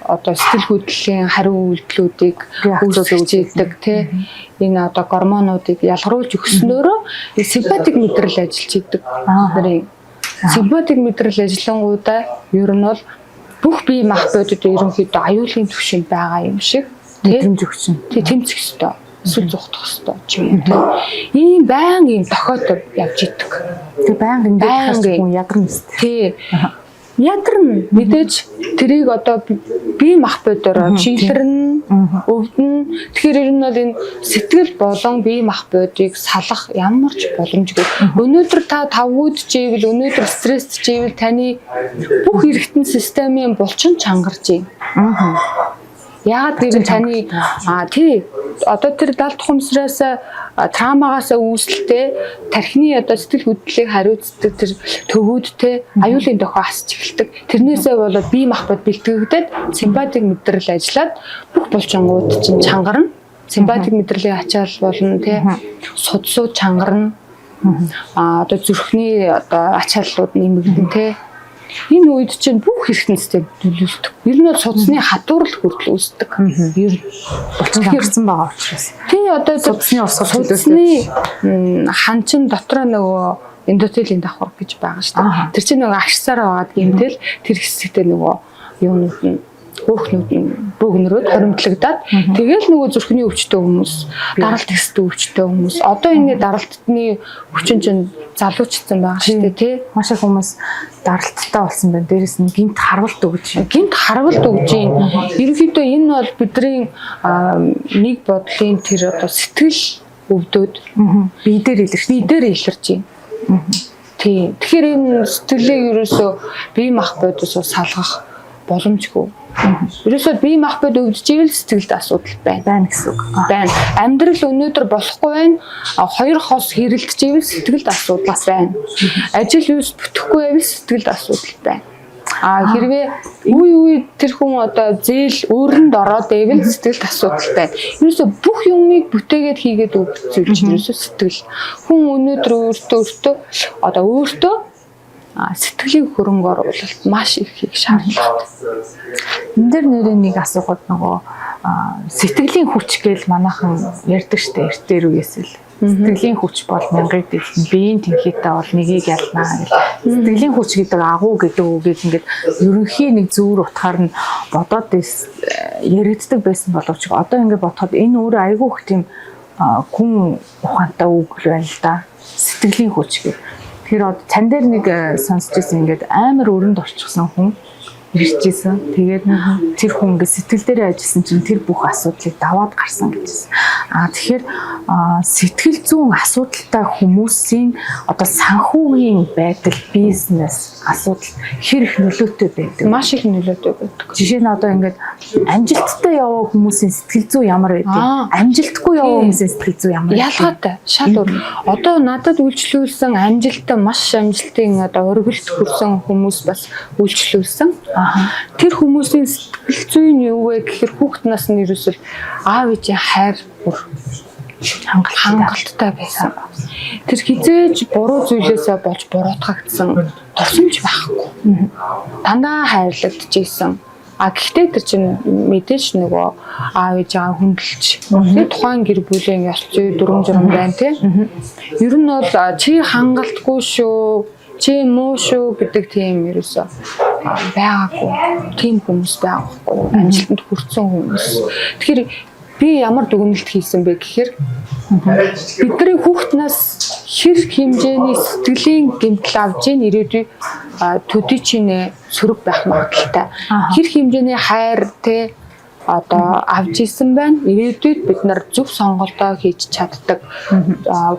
одоо сэтгэл хөдлөлийн хариу үйлдэлүүдийг үүсгэж идэг тий энэ одоо гормонуудыг ялгаруулж өгснөөрөө симпатик мэдрэл ажиллаж идэг. Нарын симпатик мэдрэл ажиллангуудаа ер нь бол бүх бие махбодод ерөнхийдөө аюулын түвшинд байгаа юм шиг мэдрэмж өгч чинь. Тий, тэмцэх ёстой. Эсвэл зугтах ёстой ч юм уу тий. Ийм баян ийм дохиотой явж идэг. Тэг баян ингээд хүн ядарна үст. Тий. Ядарна мэдээж тэрийг одоо бие махбодоор чиглэрнэ, өвдөн. Тэгэхээр ер нь бол энэ сэтгэл болон бие махбодыг салах ямар ч боломжгүй. Өнөөдөр та тавгуудчээвэл, өнөөдөр стрессчээвэл таны бүх эргэтэн системийн булчин чангарч байна. Яагаад гэвэл таны тий одоо тэр далд тухамсраас травмагаас үүсэлтэй тархины одоо сэтгэл хөдлөлийг хариуцдаг тэр төвүүдтэй аюулын дохио асч эхэлдэг. Тэрнээсээ болоод бие махбод бэлтгэгдээд симпатик мэдрэл ажиллаад бүх булчингууд чинь чангарна. Симпатик мэдрэлийн ачаал болно тий судсууд чангарна. Одоо зүрхний одоо ачааллууд нэмэгдэн тий. Энэ үед чинь бүх эрхтэн систем нөлөөлдөг. Ер нь бол судасны хатуурл хүртэл үүсдэг. Ер нь булчин чангарсан байгаа учраас. Тий одоо судасны урсгал судасны хан чин дотроо нөгөө эндотелийн давхар гэж байгаа шүү дээ. Тэр чинь нөгөө агшсаар байгаад гэмтэл тэр хэсэгтээ нөгөө юунууд нь хөөхнүүд нь бөөгнөрөөд хоримтлагдаад тэгэл нөгөө зүрхний өвчтөй хүмүүс, даралт хэстэй өвчтөй хүмүүс. Одоо ингэ даралтны өвчин чинь залуучдсан байгаа шүү дээ, тий. Маш их хүмүүс даралттай болсон байна. Дээрэс нь гинт харвалт өгч. Гинт харвалт өгж юм. Ерөнхийдөө энэ бол бидний нэг бодлын тэр одоо сэтгэл өвдөд бие дээр илэрч бие дээр илэрч байна. Тий. Тэгэхээр энэ сэтгэлээ ерөөсөө бие махбодосоо салгах боломжгүй. Ерөөсөө бие махбод өвдөж ивэл сэтгэлд асуудал байна. Байна гэсэн үг. Байна. Амьдрал өнөөдөр болохгүй байна. Хоёр хос хэрэлдэж ивэл сэтгэлд асуудал бас байна. Ажил үйлс бүтэхгүй байвал сэтгэлд асуудал байна. Хэрвээ үе үе тэр хүн одоо зээл өөрөнд ороод байвал сэтгэлд асуудал байна. Ерөөсөө бүх юмыг бүтээгээд хийгээд өгөх зүйл чинь ерөөсөө сэтгэл. Хүн өнөөдөр өөртөө одоо өөртөө сэтгэлийн хөрөнгө оруулалт маш их хийх шаардлагатай. Энэ дээр нэрээ нэг асуухад нөгөө сэтгэлийн хүч гээл манайхан ярьдаг штэ эртээр үеэс л. Сэтгэлийн хүч бол мянгыг дэлнэ, биеийн тэнхээтэй бол нэгийг ялнаа гэл. Сэтгэлийн хүч гэдэг агуу гэдэг үгийг ингээд ерөнхий нэг зүүр утгаар нь бодоод яригддаг байсан боловч одоо ингээд бодоход энэ өөрөө айгүй их тийм гүн ухаантай үг л байна л да. Сэтгэлийн хүч гэх. Тэр одоо тань дээр нэг сонсч ирсэн ингээд амар өрөнд орчихсон хүн ирж исэн. Тэгээд тэр хүн ингээд сэтгэл дээрээ ажилласан чинь тэр бүх асуудлыг даваад гарсан гэжсэн. Тэгэхээр сэтгэл зүйн асуудалтай хүмүүсийн одоо санхүүгийн байдал, бизнес асуудал хэр их нөлөөтэй байдаг. Маш их нөлөөтэй байдаг. Жишээ нь одоо ингээд амжилттай яваа хүмүүсийн сэтгэл зүй ямар байдаг? Амжилтгүй яваа хүмүүсийн сэтгэл зүй ямар байдаг? Ялгаатай. Шал өөр. Одоо надад үйлчлүүлсэн амжилттай, маш амжилтын одоо оргилд хүрсэн хүмүүс бас үйлчлүүлсэн. Тэр хүмүүсийн сэтгэл зүй нь юу вэ гэхээр хүүхэд нас нь ерөөсөл аав ээжийн хайр бүр хангалттай байсан. Тэр хизээж буруу зүйлээсээ болж буруутгагдсан дурсамж байхгүй. Дандаа хайрлагдчихсэн. Гэхдээ тэр чинь мэдээж нөгөө аав ээжээ хүндэлж тий тухайн гэр бүлийн ёс зүй дүрм журам байна тий. Ер нь бол чи хангалтгүй шүү, чи муу шүү гэдэг тийм ерөөсөө байгаагүй. Тийм хүмүүс байгаа байхгүй. Амжилтанд хүрсэн хүмүүс. Тэгэхээр би ямар дүгнэлт хийсэн бэ гэхээр бидний хүүхднээс хэр хэмжээний сэтгэлийн гэмтэл авч ийн ирээдүй төдий чинээ сөрөг байх магадлалтай. Хэр хэмжээний хайр те одоо авч исэн байна. Ирээдүйд бид нар зөв сонголтоо хийж чаддаг.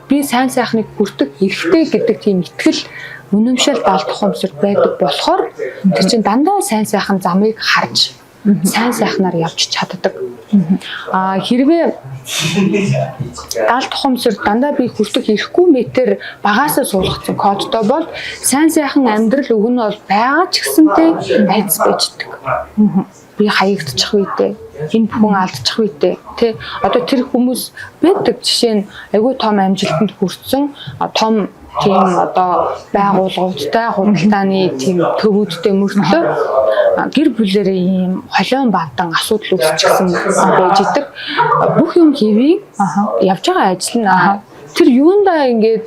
Би сайн сайхныг хүртэх эрхтэй гэдэг тийм итгэл үнэмшил далд ухамсарт байдаг болохоор тэр чинь дандаа сайн сайхан замыг харж сайн сайхнаар явж чаддаг. Хэрвээ Далд ухамсар дандаа би хүртэх ирэхгүй мэтэр багаасаа суулгацсан кодтой бол сайн сайхан амьдрал өгнө бол байгаа ч гэсэнтэй айдас байждаг. Би хаягдчих үедээ, энэ бүхэн алдчих үедээ, тэ, одоо тэр хүмүүс байдаг. Жишээ нь айгүй том амжилтанд хүрсэн, том тийм одоо байгууллагуудтай, худалдааны тийм төвүүдтэй мөртлөө гэр бүлэрээ ийм холион бадан асуудал үүсчихсэн байж идэг. Бүх юм хэвийн явж байгаа ажил нь тэр юундаа ингээд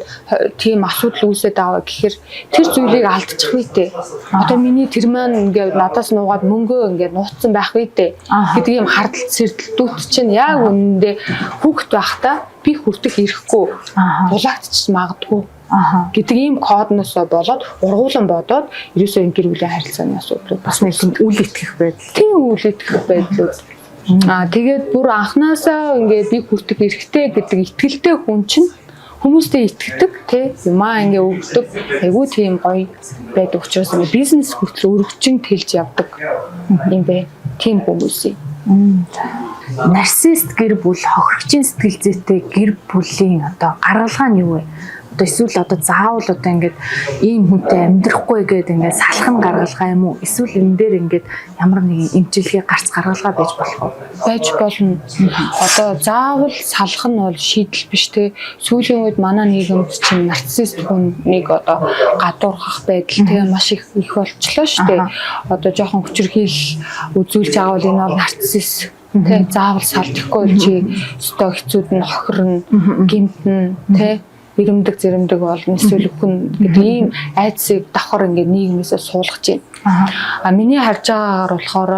тийм асуудал үүсээд байгаа гэхээр тэр зүйлийг алдчих үедээ. Одоо миний тэр маань ингээд надаас нуугаад мөнгөө ингээд нууцсан байх үедээ гэдэг ийм хардалт сэрдэлтүүд чинь яг үнэндээ хүүхэд байхдаа би хүртэх ирэхгүй булаагдчих магадгүй гэдэг ийм кодноосоо болоод ургуулan бодоод ерөөсөө энэ гэр бүлийн харилцааны асуудлууд бас нэг тийм үл итгэх байдал. Тийм, үл итгэх байдлууд. Аа, тэгээд бүр анханасаа ингээд би хүртэх эрхтэй гэдэг итгэлтэй хүн чинь хүмүүстэй итгэдэг, тий, юмаа ингээ өгдөг, айгүй тийм гоё байдаг учраас ингээ бизнес хүртэл өргөжин тэлж явдаг юм бэ. Тийм хүмүүс юм. Нарцист гэр бүл, хохирогчийн сэтгэл зүйтэй гэр бүлийн одоо гаргалгаа нь юу вэ? Одоо эсвэл одоо заавал одоо ингээд ийм хүнтэй амьдрахгүй гээд ингээд салах нь гаргалгаа юм уу? Эсвэл энэ дээр ингээд ямар нэгэн эмчилгээ, гарц гаргалгаа байж болох уу? Байж болно. Одоо заавал салах нь бол шийдэл биш, те. Сүүлийн үед манай нийгэмд чинь нарцист хүнийг одоо гадуурхах байдал, те, маш их их болчлоо шүү дээ. Одоо жоохон хүчирхийл үзүүлж байгаа бол энэ бол нарцисс, те, заавал сал, тэгэхгүй бол чи өстой хэцүүд нь хохирно, гэмтэн, те, ирэмдэг зэрэмдэг болно, эсвэл өхөн гэдэг ийм айдсыг давхар ингээд нийгмээсээ суулгаж байна. А миний харж байгаагаар болохоор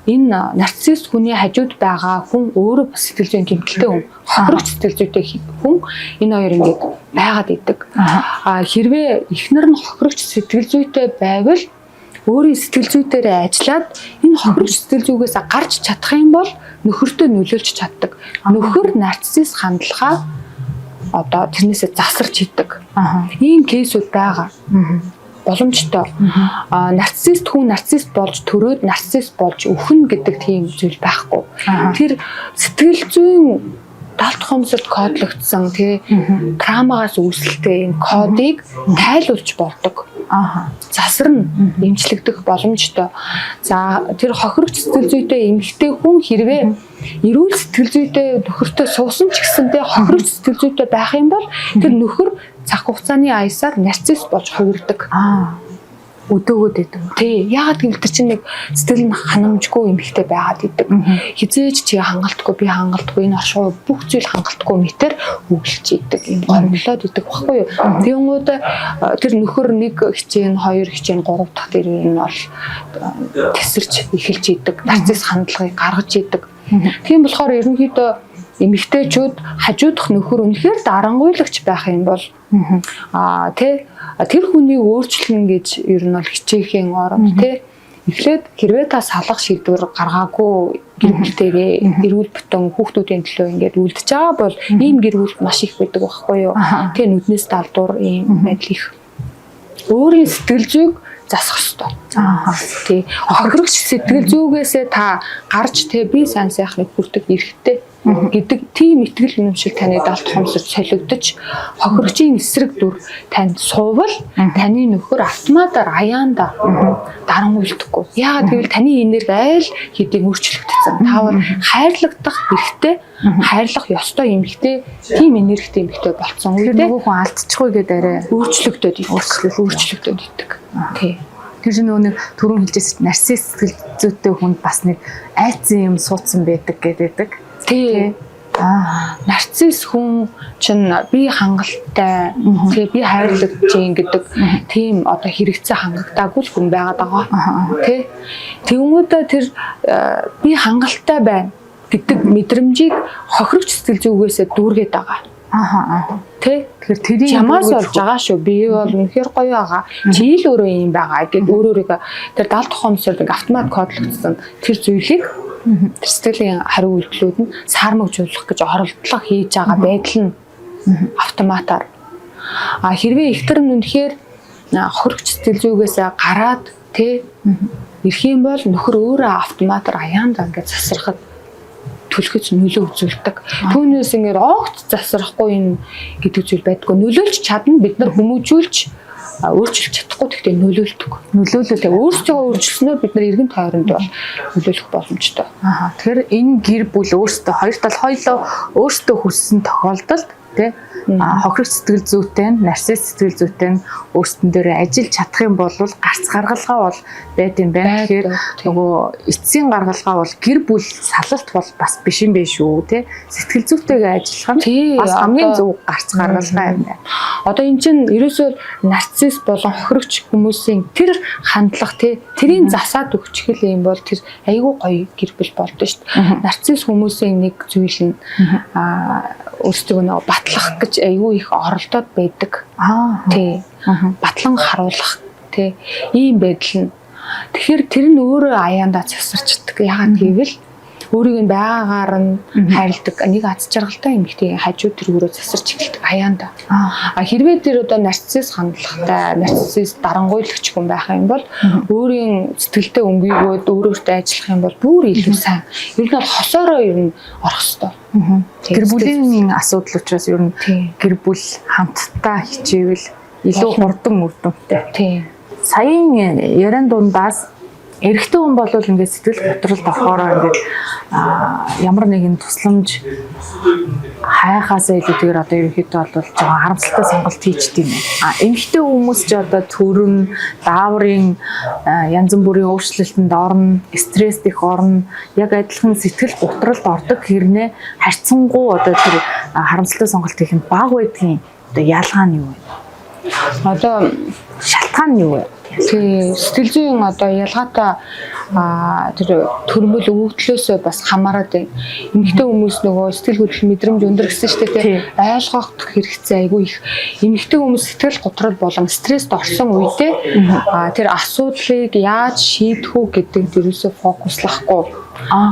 энэ нарцист хүний хажууд байгаа хүн өөрөө бас сэтгэл зүйн гэмтэлтэй хүн, хохирогч сэтгэл зүйтэй хүн, энэ хоёр ингээд байгаад идэг. А хэрвээ эхнэр нь хохирогч сэтгэл зүйтэй байвал өөрийн сэтгэл зүй дээрээ ажиллаад энэ хохирогч сэтгэл зүгээс гарч чадах юм бол нөхөртөө нөлөөлж чаддаг. Нөхөр нарцист хандлагаа одоо тэрнээсээ засарч идэг. Ийм case үүд байгаа. Боломжтой. А нарцист хүн нарцист болж төрөөд нарцист болж өхнө гэдэг тийм зүйл байхгүй. Тэр сэтгэл зүйн далд ухамсарт кодлогдсон, тий, травмагаас үүсэлтэй энэ кодыг тайлуулж болдог. Засарна, эмчлэгдэх боломжтой. За, тэр хохирогч сэтгэл зүйтэй эмэгтэй хүн хэрвээ эрүүл сэтгэл зүйтэй нөхөртэй суусан ч гэсэнтэй хохирогч сэтгэл зүйтэй байх юм бол тэр нөхөр цаг хугацааны аясаар нарцисс болж хувирдаг. Өдөөгөөд байдаг. Тий, яагаад гэвэл тэр чинь нэг сэтгэл нь ханамжгүй эмэгтэй байгаад идэг. Хизээж чи хангалтгүй, би хангалтгүй, энэ оршихуй бүх зүйл хангалтгүй мэтэр өглөж идэг. Юм гомдлоод идэг баггүй юу. Тэгэнгүүт тэр нөхөр нэг хичээн, хоёр хичээн, гурав дахь дээр нь бол тэсэрч эхэлж идэг. Нарцисс хандлагыг гаргаж идэг. Тийм болохоор ерөнхийдөө эмэгтэйчүүд хажуудах нөхөр үнэхээр дарангуйлагч байх юм бол тий, тэр хүнийг өөрчлөн гэж ер нь бол хичээхийн оронд, тий, эхлээд хэрвээ та салах шийдвэр гаргаагүй гэр бүлтэйгээ эрүүл бүтэн хүүхдүүдийн төлөө ингээд үлдэж байгаа бол ийм гэр бүл маш их байдаг байхгүй юу? Тий, нүднээс далдуур ийм байдал их. Өөрийн сэтгэл зүйг засах ёстой. Тий. Хохирогч сэтгэл зүйгээсээ та гарч, тий, би сайн сайхныг хүртэх эрхтэй гэдэг тийм итгэл үнэмшил таны далд ухамсарт солигдож, хохирогчийн эсрэг дүр танд суувал таны нөхөр автоматар аяанда дарангуйлдаггүй. Яагаад гэвэл таны энерги айл хэдийн өөрчлөгдсөн. Та бол хайрлагдах эрхтэй, хайрлах ёстой эмэгтэй, тийм энергитэй эмэгтэй болцсон Тэр үедээ нөгөө хүн алдчихгүй гэдэг арай өөрчлөгдөд идэг. Өөрчлөгдөд идэг. Тий. Тэр чинь нөгөө нэг түрүүн хэлжсэн нарцисс сэтгэл зүйтэй хүнд бас нэг айцын юм суудсан байдаг гэдэг. Тий. Нарцисс хүн чинь би хангалттай, тэгээ би хайрлагдаж гин гэдэг тийм одоо хэрэгцээ хангагдаагүй л хүн байгаад байгаа. Тэ. Тэнгүүдээ тэр би хангалттай байна гэдэг мэдрэмжийг хохирогч сэтгэл зүйгээсээ дүүргээд байгаа. Тэ. Тэгэхээр тэрийг Чамаас болж байгаа шүү. Би бол үнэхээр гоё байгаа. Чи л өөрөө юм байгаа гэд өөр өөрийгөө тэр далд ухамсарт ингээ автомат кодлогдсон тэр зүйлийг, тэр сэтгэлийн хариу үйлдэлүүд нь саармагжуулах гэж оролдлого хийж байгаа байдал нь автоматар. А хэрвээ эхтэр нь үнэхээр хохирогч сэтгэл зүйгээс гараад, тэ, ирэх юм бол нөхөр өөрөө автоматар аяанда ингээд засрахад түлхэц нөлөө үзүүлдэг. Түүнээс ингээд огт засрахгүй юм гэдэг зүйл байдгүй. Нөлөөлж чадна, бид нар хүмүүжүүлж өөрчилж чадахгүй, гэхдээ нөлөөлдөг. Нөлөөлөл. Өөрсдөө өөрчилснөөр бид нар эргэн тойронд бол нөлөөлөх боломжтой. Аха. Тэгэхээр энэ гэр бүл өөрсдөө хоёр тал хоёулаа өөрсдөө хүссэн тохиолдолд, тий, хохирогч сэтгэл зүйтэй нь, нарцисс сэтгэл зүйтэй нь өөрсдөн дээр ажиллаж чадах юм бол гарц гаргалгаа бол байд юм байна. Тэгэхээр нөгөө эцсийн гаргалгаа бол гэр бүл салалт бол бас биш юм байна шүү, тий. Сэтгэл зүйтэйгээ ажиллах нь бас хамгийн зөв гарц гаргалгаа юм байна. Одоо эн чинь ерөөсөө нарцисс болон хохирогч хүмүүсийн тэр хандлага, тий, тэрийн засаад өгчих юм бол тэр айгүй гоё гэр бүл болдоо шүү дээ. Нарцисс хүмүүсийн нэг зүйл нь өөрсдөө нөгөө батлах гэж айгүй их оролдоод байдаг. Тий. Батлан харуулах, тий, ийм байдал нь. Тэгэхээр тэр нь өөрөө аяандаа засарчдаг. Яагаад гэвэл өөрийг нь байгаагаар нь хайрладаг нэг аз жаргалтай эмэгтэй хажуу тэргүүрөө засарч эхэлдэг аяанда. А хэрвээ тэр одоо нарцисс хандлагатай, нарцисс дарангуйлагч хүн байх юм бол өөрийн сэтгэлдээ өнгийгөөд өөр өөртөө ажиллах юм бол бүр илүү сайн. Ер нь бол хосоороо ер нь орох ёстой. Гэр бүлийн асуудал учраас ер нь гэр бүл хамтдаа хичээвэл илүү хурдан үр дүнтэй. Саяын яриан дундаас эрэгтэй хүн бол ингээд сэтгэл готролд орохороо ингээд ямар нэгэн тусламж хайхаасаа илүүтэйгээр одоо ерөнхийдөө бол жоохон харамсалтай сонголт хийчихдээ юм байна. А эмэгтэй хүмүүс ч одоо төрөн дааврын янз бүрийн өөрчлөлтөнд орно, стресст их орно. Яг адилхан сэтгэл готролд ордог хэрнээ харьцангуй одоо тэр харамсалтай сонголт хийх нь бага байдгийн одоо ялгаа нь юу вэ? Одоо шалтгаан нь юу вэ? Тий, сэтгэл зүйн одоо ялгаатай тэр төрмөл өгөгдлөөсөө бас хамаарат байна. Эмэгтэй хүмүүс нөгөө сэтгэл хөдлөл мэдрэмж өндөр гэсэн шүү дээ, тий. Ойлгох хэрэгцээ айгүй их. Эмэгтэй хүмүүс сэтгэл готрол болон стресст орсон үедээ тэр асуудлыг яаж шийдэх үү гэдэг дээрээсээ фокуслахгүй.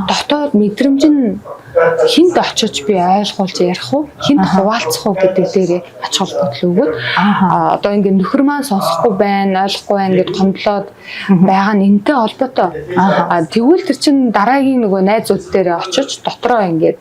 Дотоод мэдрэмж нь хүнд очиж би ойлгуулж ярих уу, хүнд хуваалцах уу гэдэг дээрээ ач холбогдол өгөөд одоо ингээд нөхөр маань сонсохгүй байна, ойлгохгүй байна гэд гомдлоод байгаа нь энэтэй холбоотой. Тэгвэл тэр чин дараагийн нөгөө найзууд дээр очиж дотроо ингээд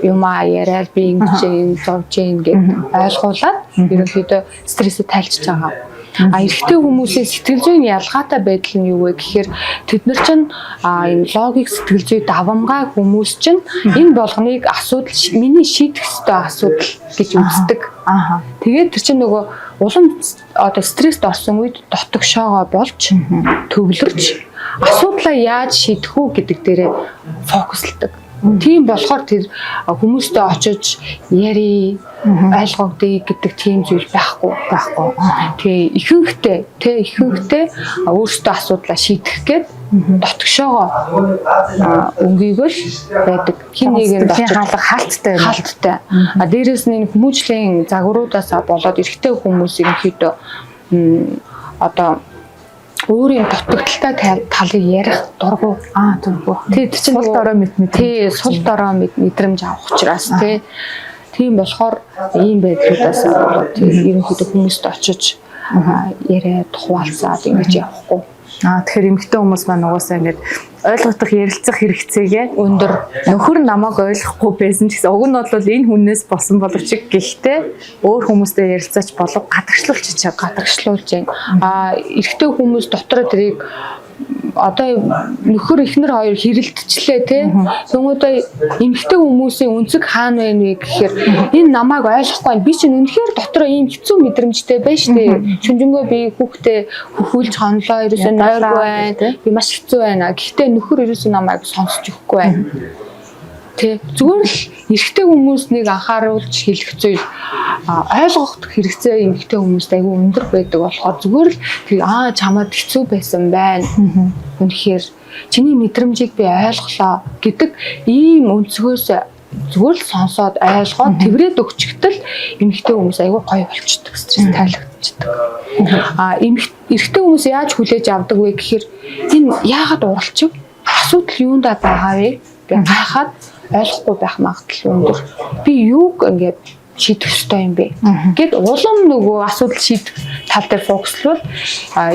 юмаа яриад би ингэж юм зовж гин гэд ойлгуулад ерөнхийдөө стрессээ тайлчж байгаа. А эрэгтэй хүмүүсийн сэтгэл зүйн ялгаатай байдал нь юу вэ гэхээр тэд нар чинь энэ логик сэтгэл зүй давамгай хүмүүс чинь энэ болгоныг асуудал, миний шийдэх ёстой асуудал гэж үздэг. Тэгээд тэр чинь нөгөө улам одоо стресст орсон үед дотогшоогоо болж төвлөрч асуудлаа яаж шийдэх үү гэдэг дээрээ фокусладаг. Тийм болохоор тэр хүмүүстэй очиж яри ойлгогдъё гэдэг тийм зүйл байхгүй. Тий, ихэнхдээ өөрсдөө асуудлаа шийдэх гээд дотгошоогоо өнгийгөл байдаг. Хин нэгэнд очиж хаалга хаалттай байна. Хаалттай. А дээрэс нь энэ хүмүүжлийн загваруудаас болоод эрэгтэй хүмүүс ерөнхийдөө одоо өөрийн дутагдaltaй талыг ярих дургу. Дургу. Тий, тэр чинь сул дорой мэт. Тий, сул дорой мэдрэмж авах учраас тий. Тийм болохоор ийм байдлуудаас болоод ерөнхийдөө хүмүүст очиж яриад хуваалцаад ингэж явахгүй. Тэгэхээр эмэгтэй хүмүүс маань угаасаа ингээд ойлгох, ярилцах хэрэгцээгээ өндөр. Нөхөр намайг ойлгохгүй байсан ч гэсэн уг нь бол энэ хүнээс болсон боловч гэхдээ өөр хүмүүстэй ярилцаач болов гадагшлуулж чад. Гадагшлуулж байна. Эрэгтэй хүмүүс дотроо тэрийг одоо нөхөр эхнэр хоёр хэрэлдчихлээ тий. Тэнгүүдээ эмэгтэй хүмүүсийн өнцөг хаана байна вэ гэхээр энэ намайг ойлгохгүй байна. Би чинь үнэхээр дотроо ийм хэцүү мэдрэмжтэй байна штэ. Шүнжэнгөө би хүүхдээ хөхүүлж хонлоо, ерөөсөө нойргүй байна. Би маш хэцүү байна. Гэхдээ нөхөр ерөөсөө намайг сонсч өгөхгүй байна. Тэ, зүгээр л эрэгтэй хүмүүс нэг анхааруулж хэлэх зүйл ойлгох хэрэгцээ эмэгтэй хүмүүст айгүй өндөр байдаг болохоор зүгээр л тэр чамаад хэцүү байсан байна. Үнэхээр чиний мэдрэмжийг би ойлголоо гэдэг ийм өнцгөөс зүгээр л сонсоод ойлгоод тэрврээд өгчгтэл эмэгтэй хүмүүс айгүй гоё болчдөг, стресс тайлагдчихдаг. Эрэгтэй хүмүүс яаж хүлээж авдаг вэ гэхээр энэ яагаад уралчив? Асуудал юундаа байгаа вэ? Би гайхаад ойлгохгүй байх магадлал өндөр. Би юуг ингээд шийдэх ёстой юм бэ? Гэт улам нөгөө асуудал шийдэх тал дээр фокуслвал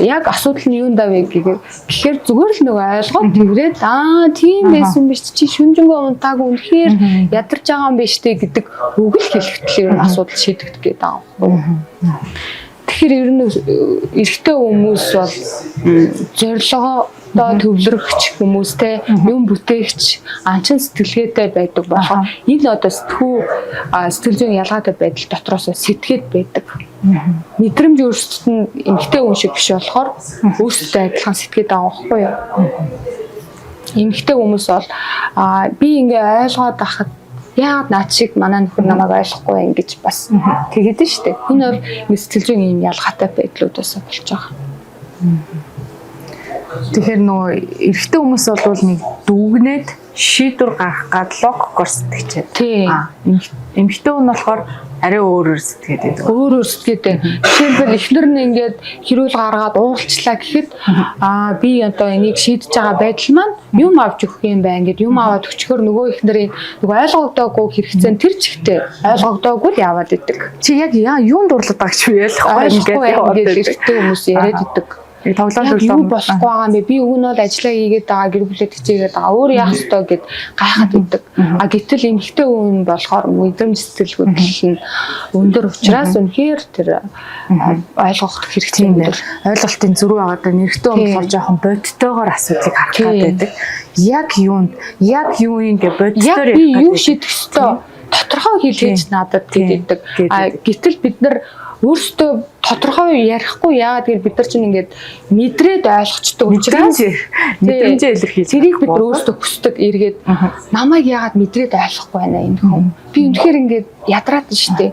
яг асуудал нь юундаа вэ гэхээр зүгээр л нөгөө ойлгоод тэрврээд аа тийм байсан биш, чи шүнжэнгөө унтаагүй үнэхээр ядарч байгаа юм биш үү гэдэг үг л хэлэхдээ ер нь асуудал шийдэгдэх гээд байгаа юм. Тэгэхээр ер нь эрэгтэй хүмүүс бол зорилгоо төвлөрөгч хүмүүс те, юм бүтээгч, анчин сэтгэлгээтэй байдаг болохоор энэ одоо сэтгүү сэтгэл зүйн ялгаатай байдал дотроос сэтгээд байдаг. Мэдрэмж өөрсдөд нь эмэгтэй хүн шиг биш болохоор өөрсдөдөө адилхан сэтгээд байгаа байхгүй юу? Эмэгтэй хүмүүс бол би ингээ ойлгоод байхад яагаад наад шиг манай нөхөр намайг ойлгохгүй байх гэж бас тэгээд нь штэ. Энэ бол сэтгэл зүйн ийм ялгаатай байдлуудаас болж байгаа. Тэгэхээр нөгөө эрэгтэй хүмүүс бол нэг дүгнээд шийдвэр гаргах гад логикоор сэтгэчээд. Эмэгтэй хүн болохоор арай өөрөөр сэтгээд байдаг. Өөрөөр сэтгээд байна. Жишээлбэл эхнэр нь ингээд хэрүүл гаргаад ууралчлаа гэхэд би одоо энийг шийдэж байгаа байдал маань юм авч өгөх юм байна гэд юм аваад өчгөр нөгөө эхнэрийн нөгөө ойлгогдоогүй хэрэгцээ нь тэр чигтээ ойлгогдоогүй л яваад идэг. Чи яг юунд дурлаад байгаа ч би ойлгохгүй ингээд эрэгтэй хүмүүс яриад идэг. Тоглоом юу болохгүй байгаа юм бэ? Би уг нь бол ажиллаа хийгээд байгаа, гэр бүлээ тэцээгээд байгаа. Өөр яах ёстой гэд гайхаад идэг. А гэтэл эмэгтэй хүн болохоор мэдрэмж сэтгэл хөдлөл нь өндөр учраас үнэхээр тэр ойлгох хэрэгтэй өндөр. Ойлголтын зөрүү байгаа даа. Эрэгтэй хүн болохоор жоохон бодтойгоор асуудлыг харах гээд байдаг. Яг юунд, яг юу юм гэ бодтойгоор яг би юу шийдэх ёстой тодорхой хэлээж надад гэдэг. А гэтэл бид нар өөрсдөө тодорхой ярихгүй, яагаад гэвэл бид нар чинь ингээд мэдрээд ойлгочдөг учраас мэдрэмжээ илэрхийлж тэрийг бид нар өөрсдөө хүсдэг. Эргээд намайг яагаад мэдрээд ойлгохгүй байна энэ хүн, би үнэхээр ингээд ядраад штэ,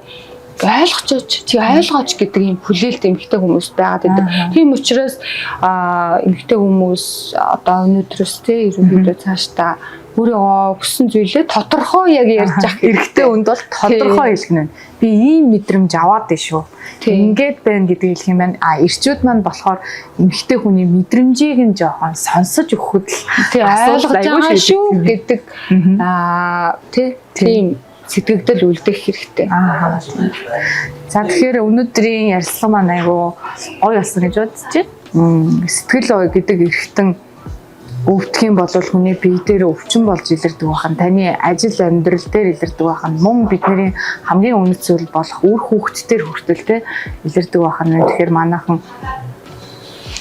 ойлгочооч, чи ойлгооч гэдэг юм хүлээлт эмэгтэй хүмүүс байгаад байдаг. Тийм учраас эмэгтэй хүмүүс одоо өнөөдрөөс те ерөнхийдөө цаашдаа өөрийгөө хүссэн зүйлээ тодорхой яг ярьж явах эрэгтэй хүнд бол тодорхой хэлэх нь. Би ийм мэдрэмж аваад байна шүү. Ингээд байна гэдгийг хэлэх юм байна. А эрчүүд маань болохоор эмэгтэй хүний мэдрэмжийг нь жоохон сонсож өгөхөд л ойлгож байгаа шүү гэдэг тийм сэтгэгдэл үлдэх хэрэгтэй. Аа. За тэгэхээр өнөөдрийн ярилцлага маань айгүй гоё болсон гэж бодож байна. Сэтгэл ой гэдэг эргэтэн өвдөх юм бол хүний бие дээр өвчин болж илэрдэг бахан, таны ажил амьдрал дээр илэрдэг бахан, мөн бидний хамгийн үнэт зүйл болох үр хүүхэд дээр хүртэл те илэрдэг бахан. Тэгэхээр манайхан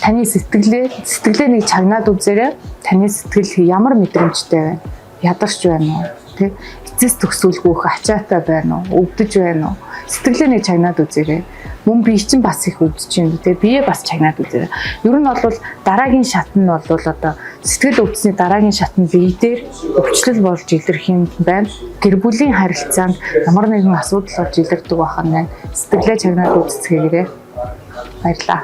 таны сэтгэлээ нэг чагнаад үзээрэй. Таны сэтгэл ямар мэдрэмжтэй байна? Ядарч байна уу? Тэ эцэс төгсүүлгүйх ачаатай байна уу? Өвдөж байна уу? Сэтгэлээ нэг чагнаад үзээрэй. Мөн бие чинь бас их өвдөж юм те, бие бас чагнаад үзээрэй. Ер нь бол дараагийн шат нь бол одоо сэтгэл өвдсөний дараагийн шат нь бие дээр өвчлөл болж илэрх юм байна. Гэр бүлийн харилцаанд ямар нэгэн асуудал болж илэрдэг байх нь байна. Сэтгэлээ чагнаад үзцгээгээрэй. Баярлалаа.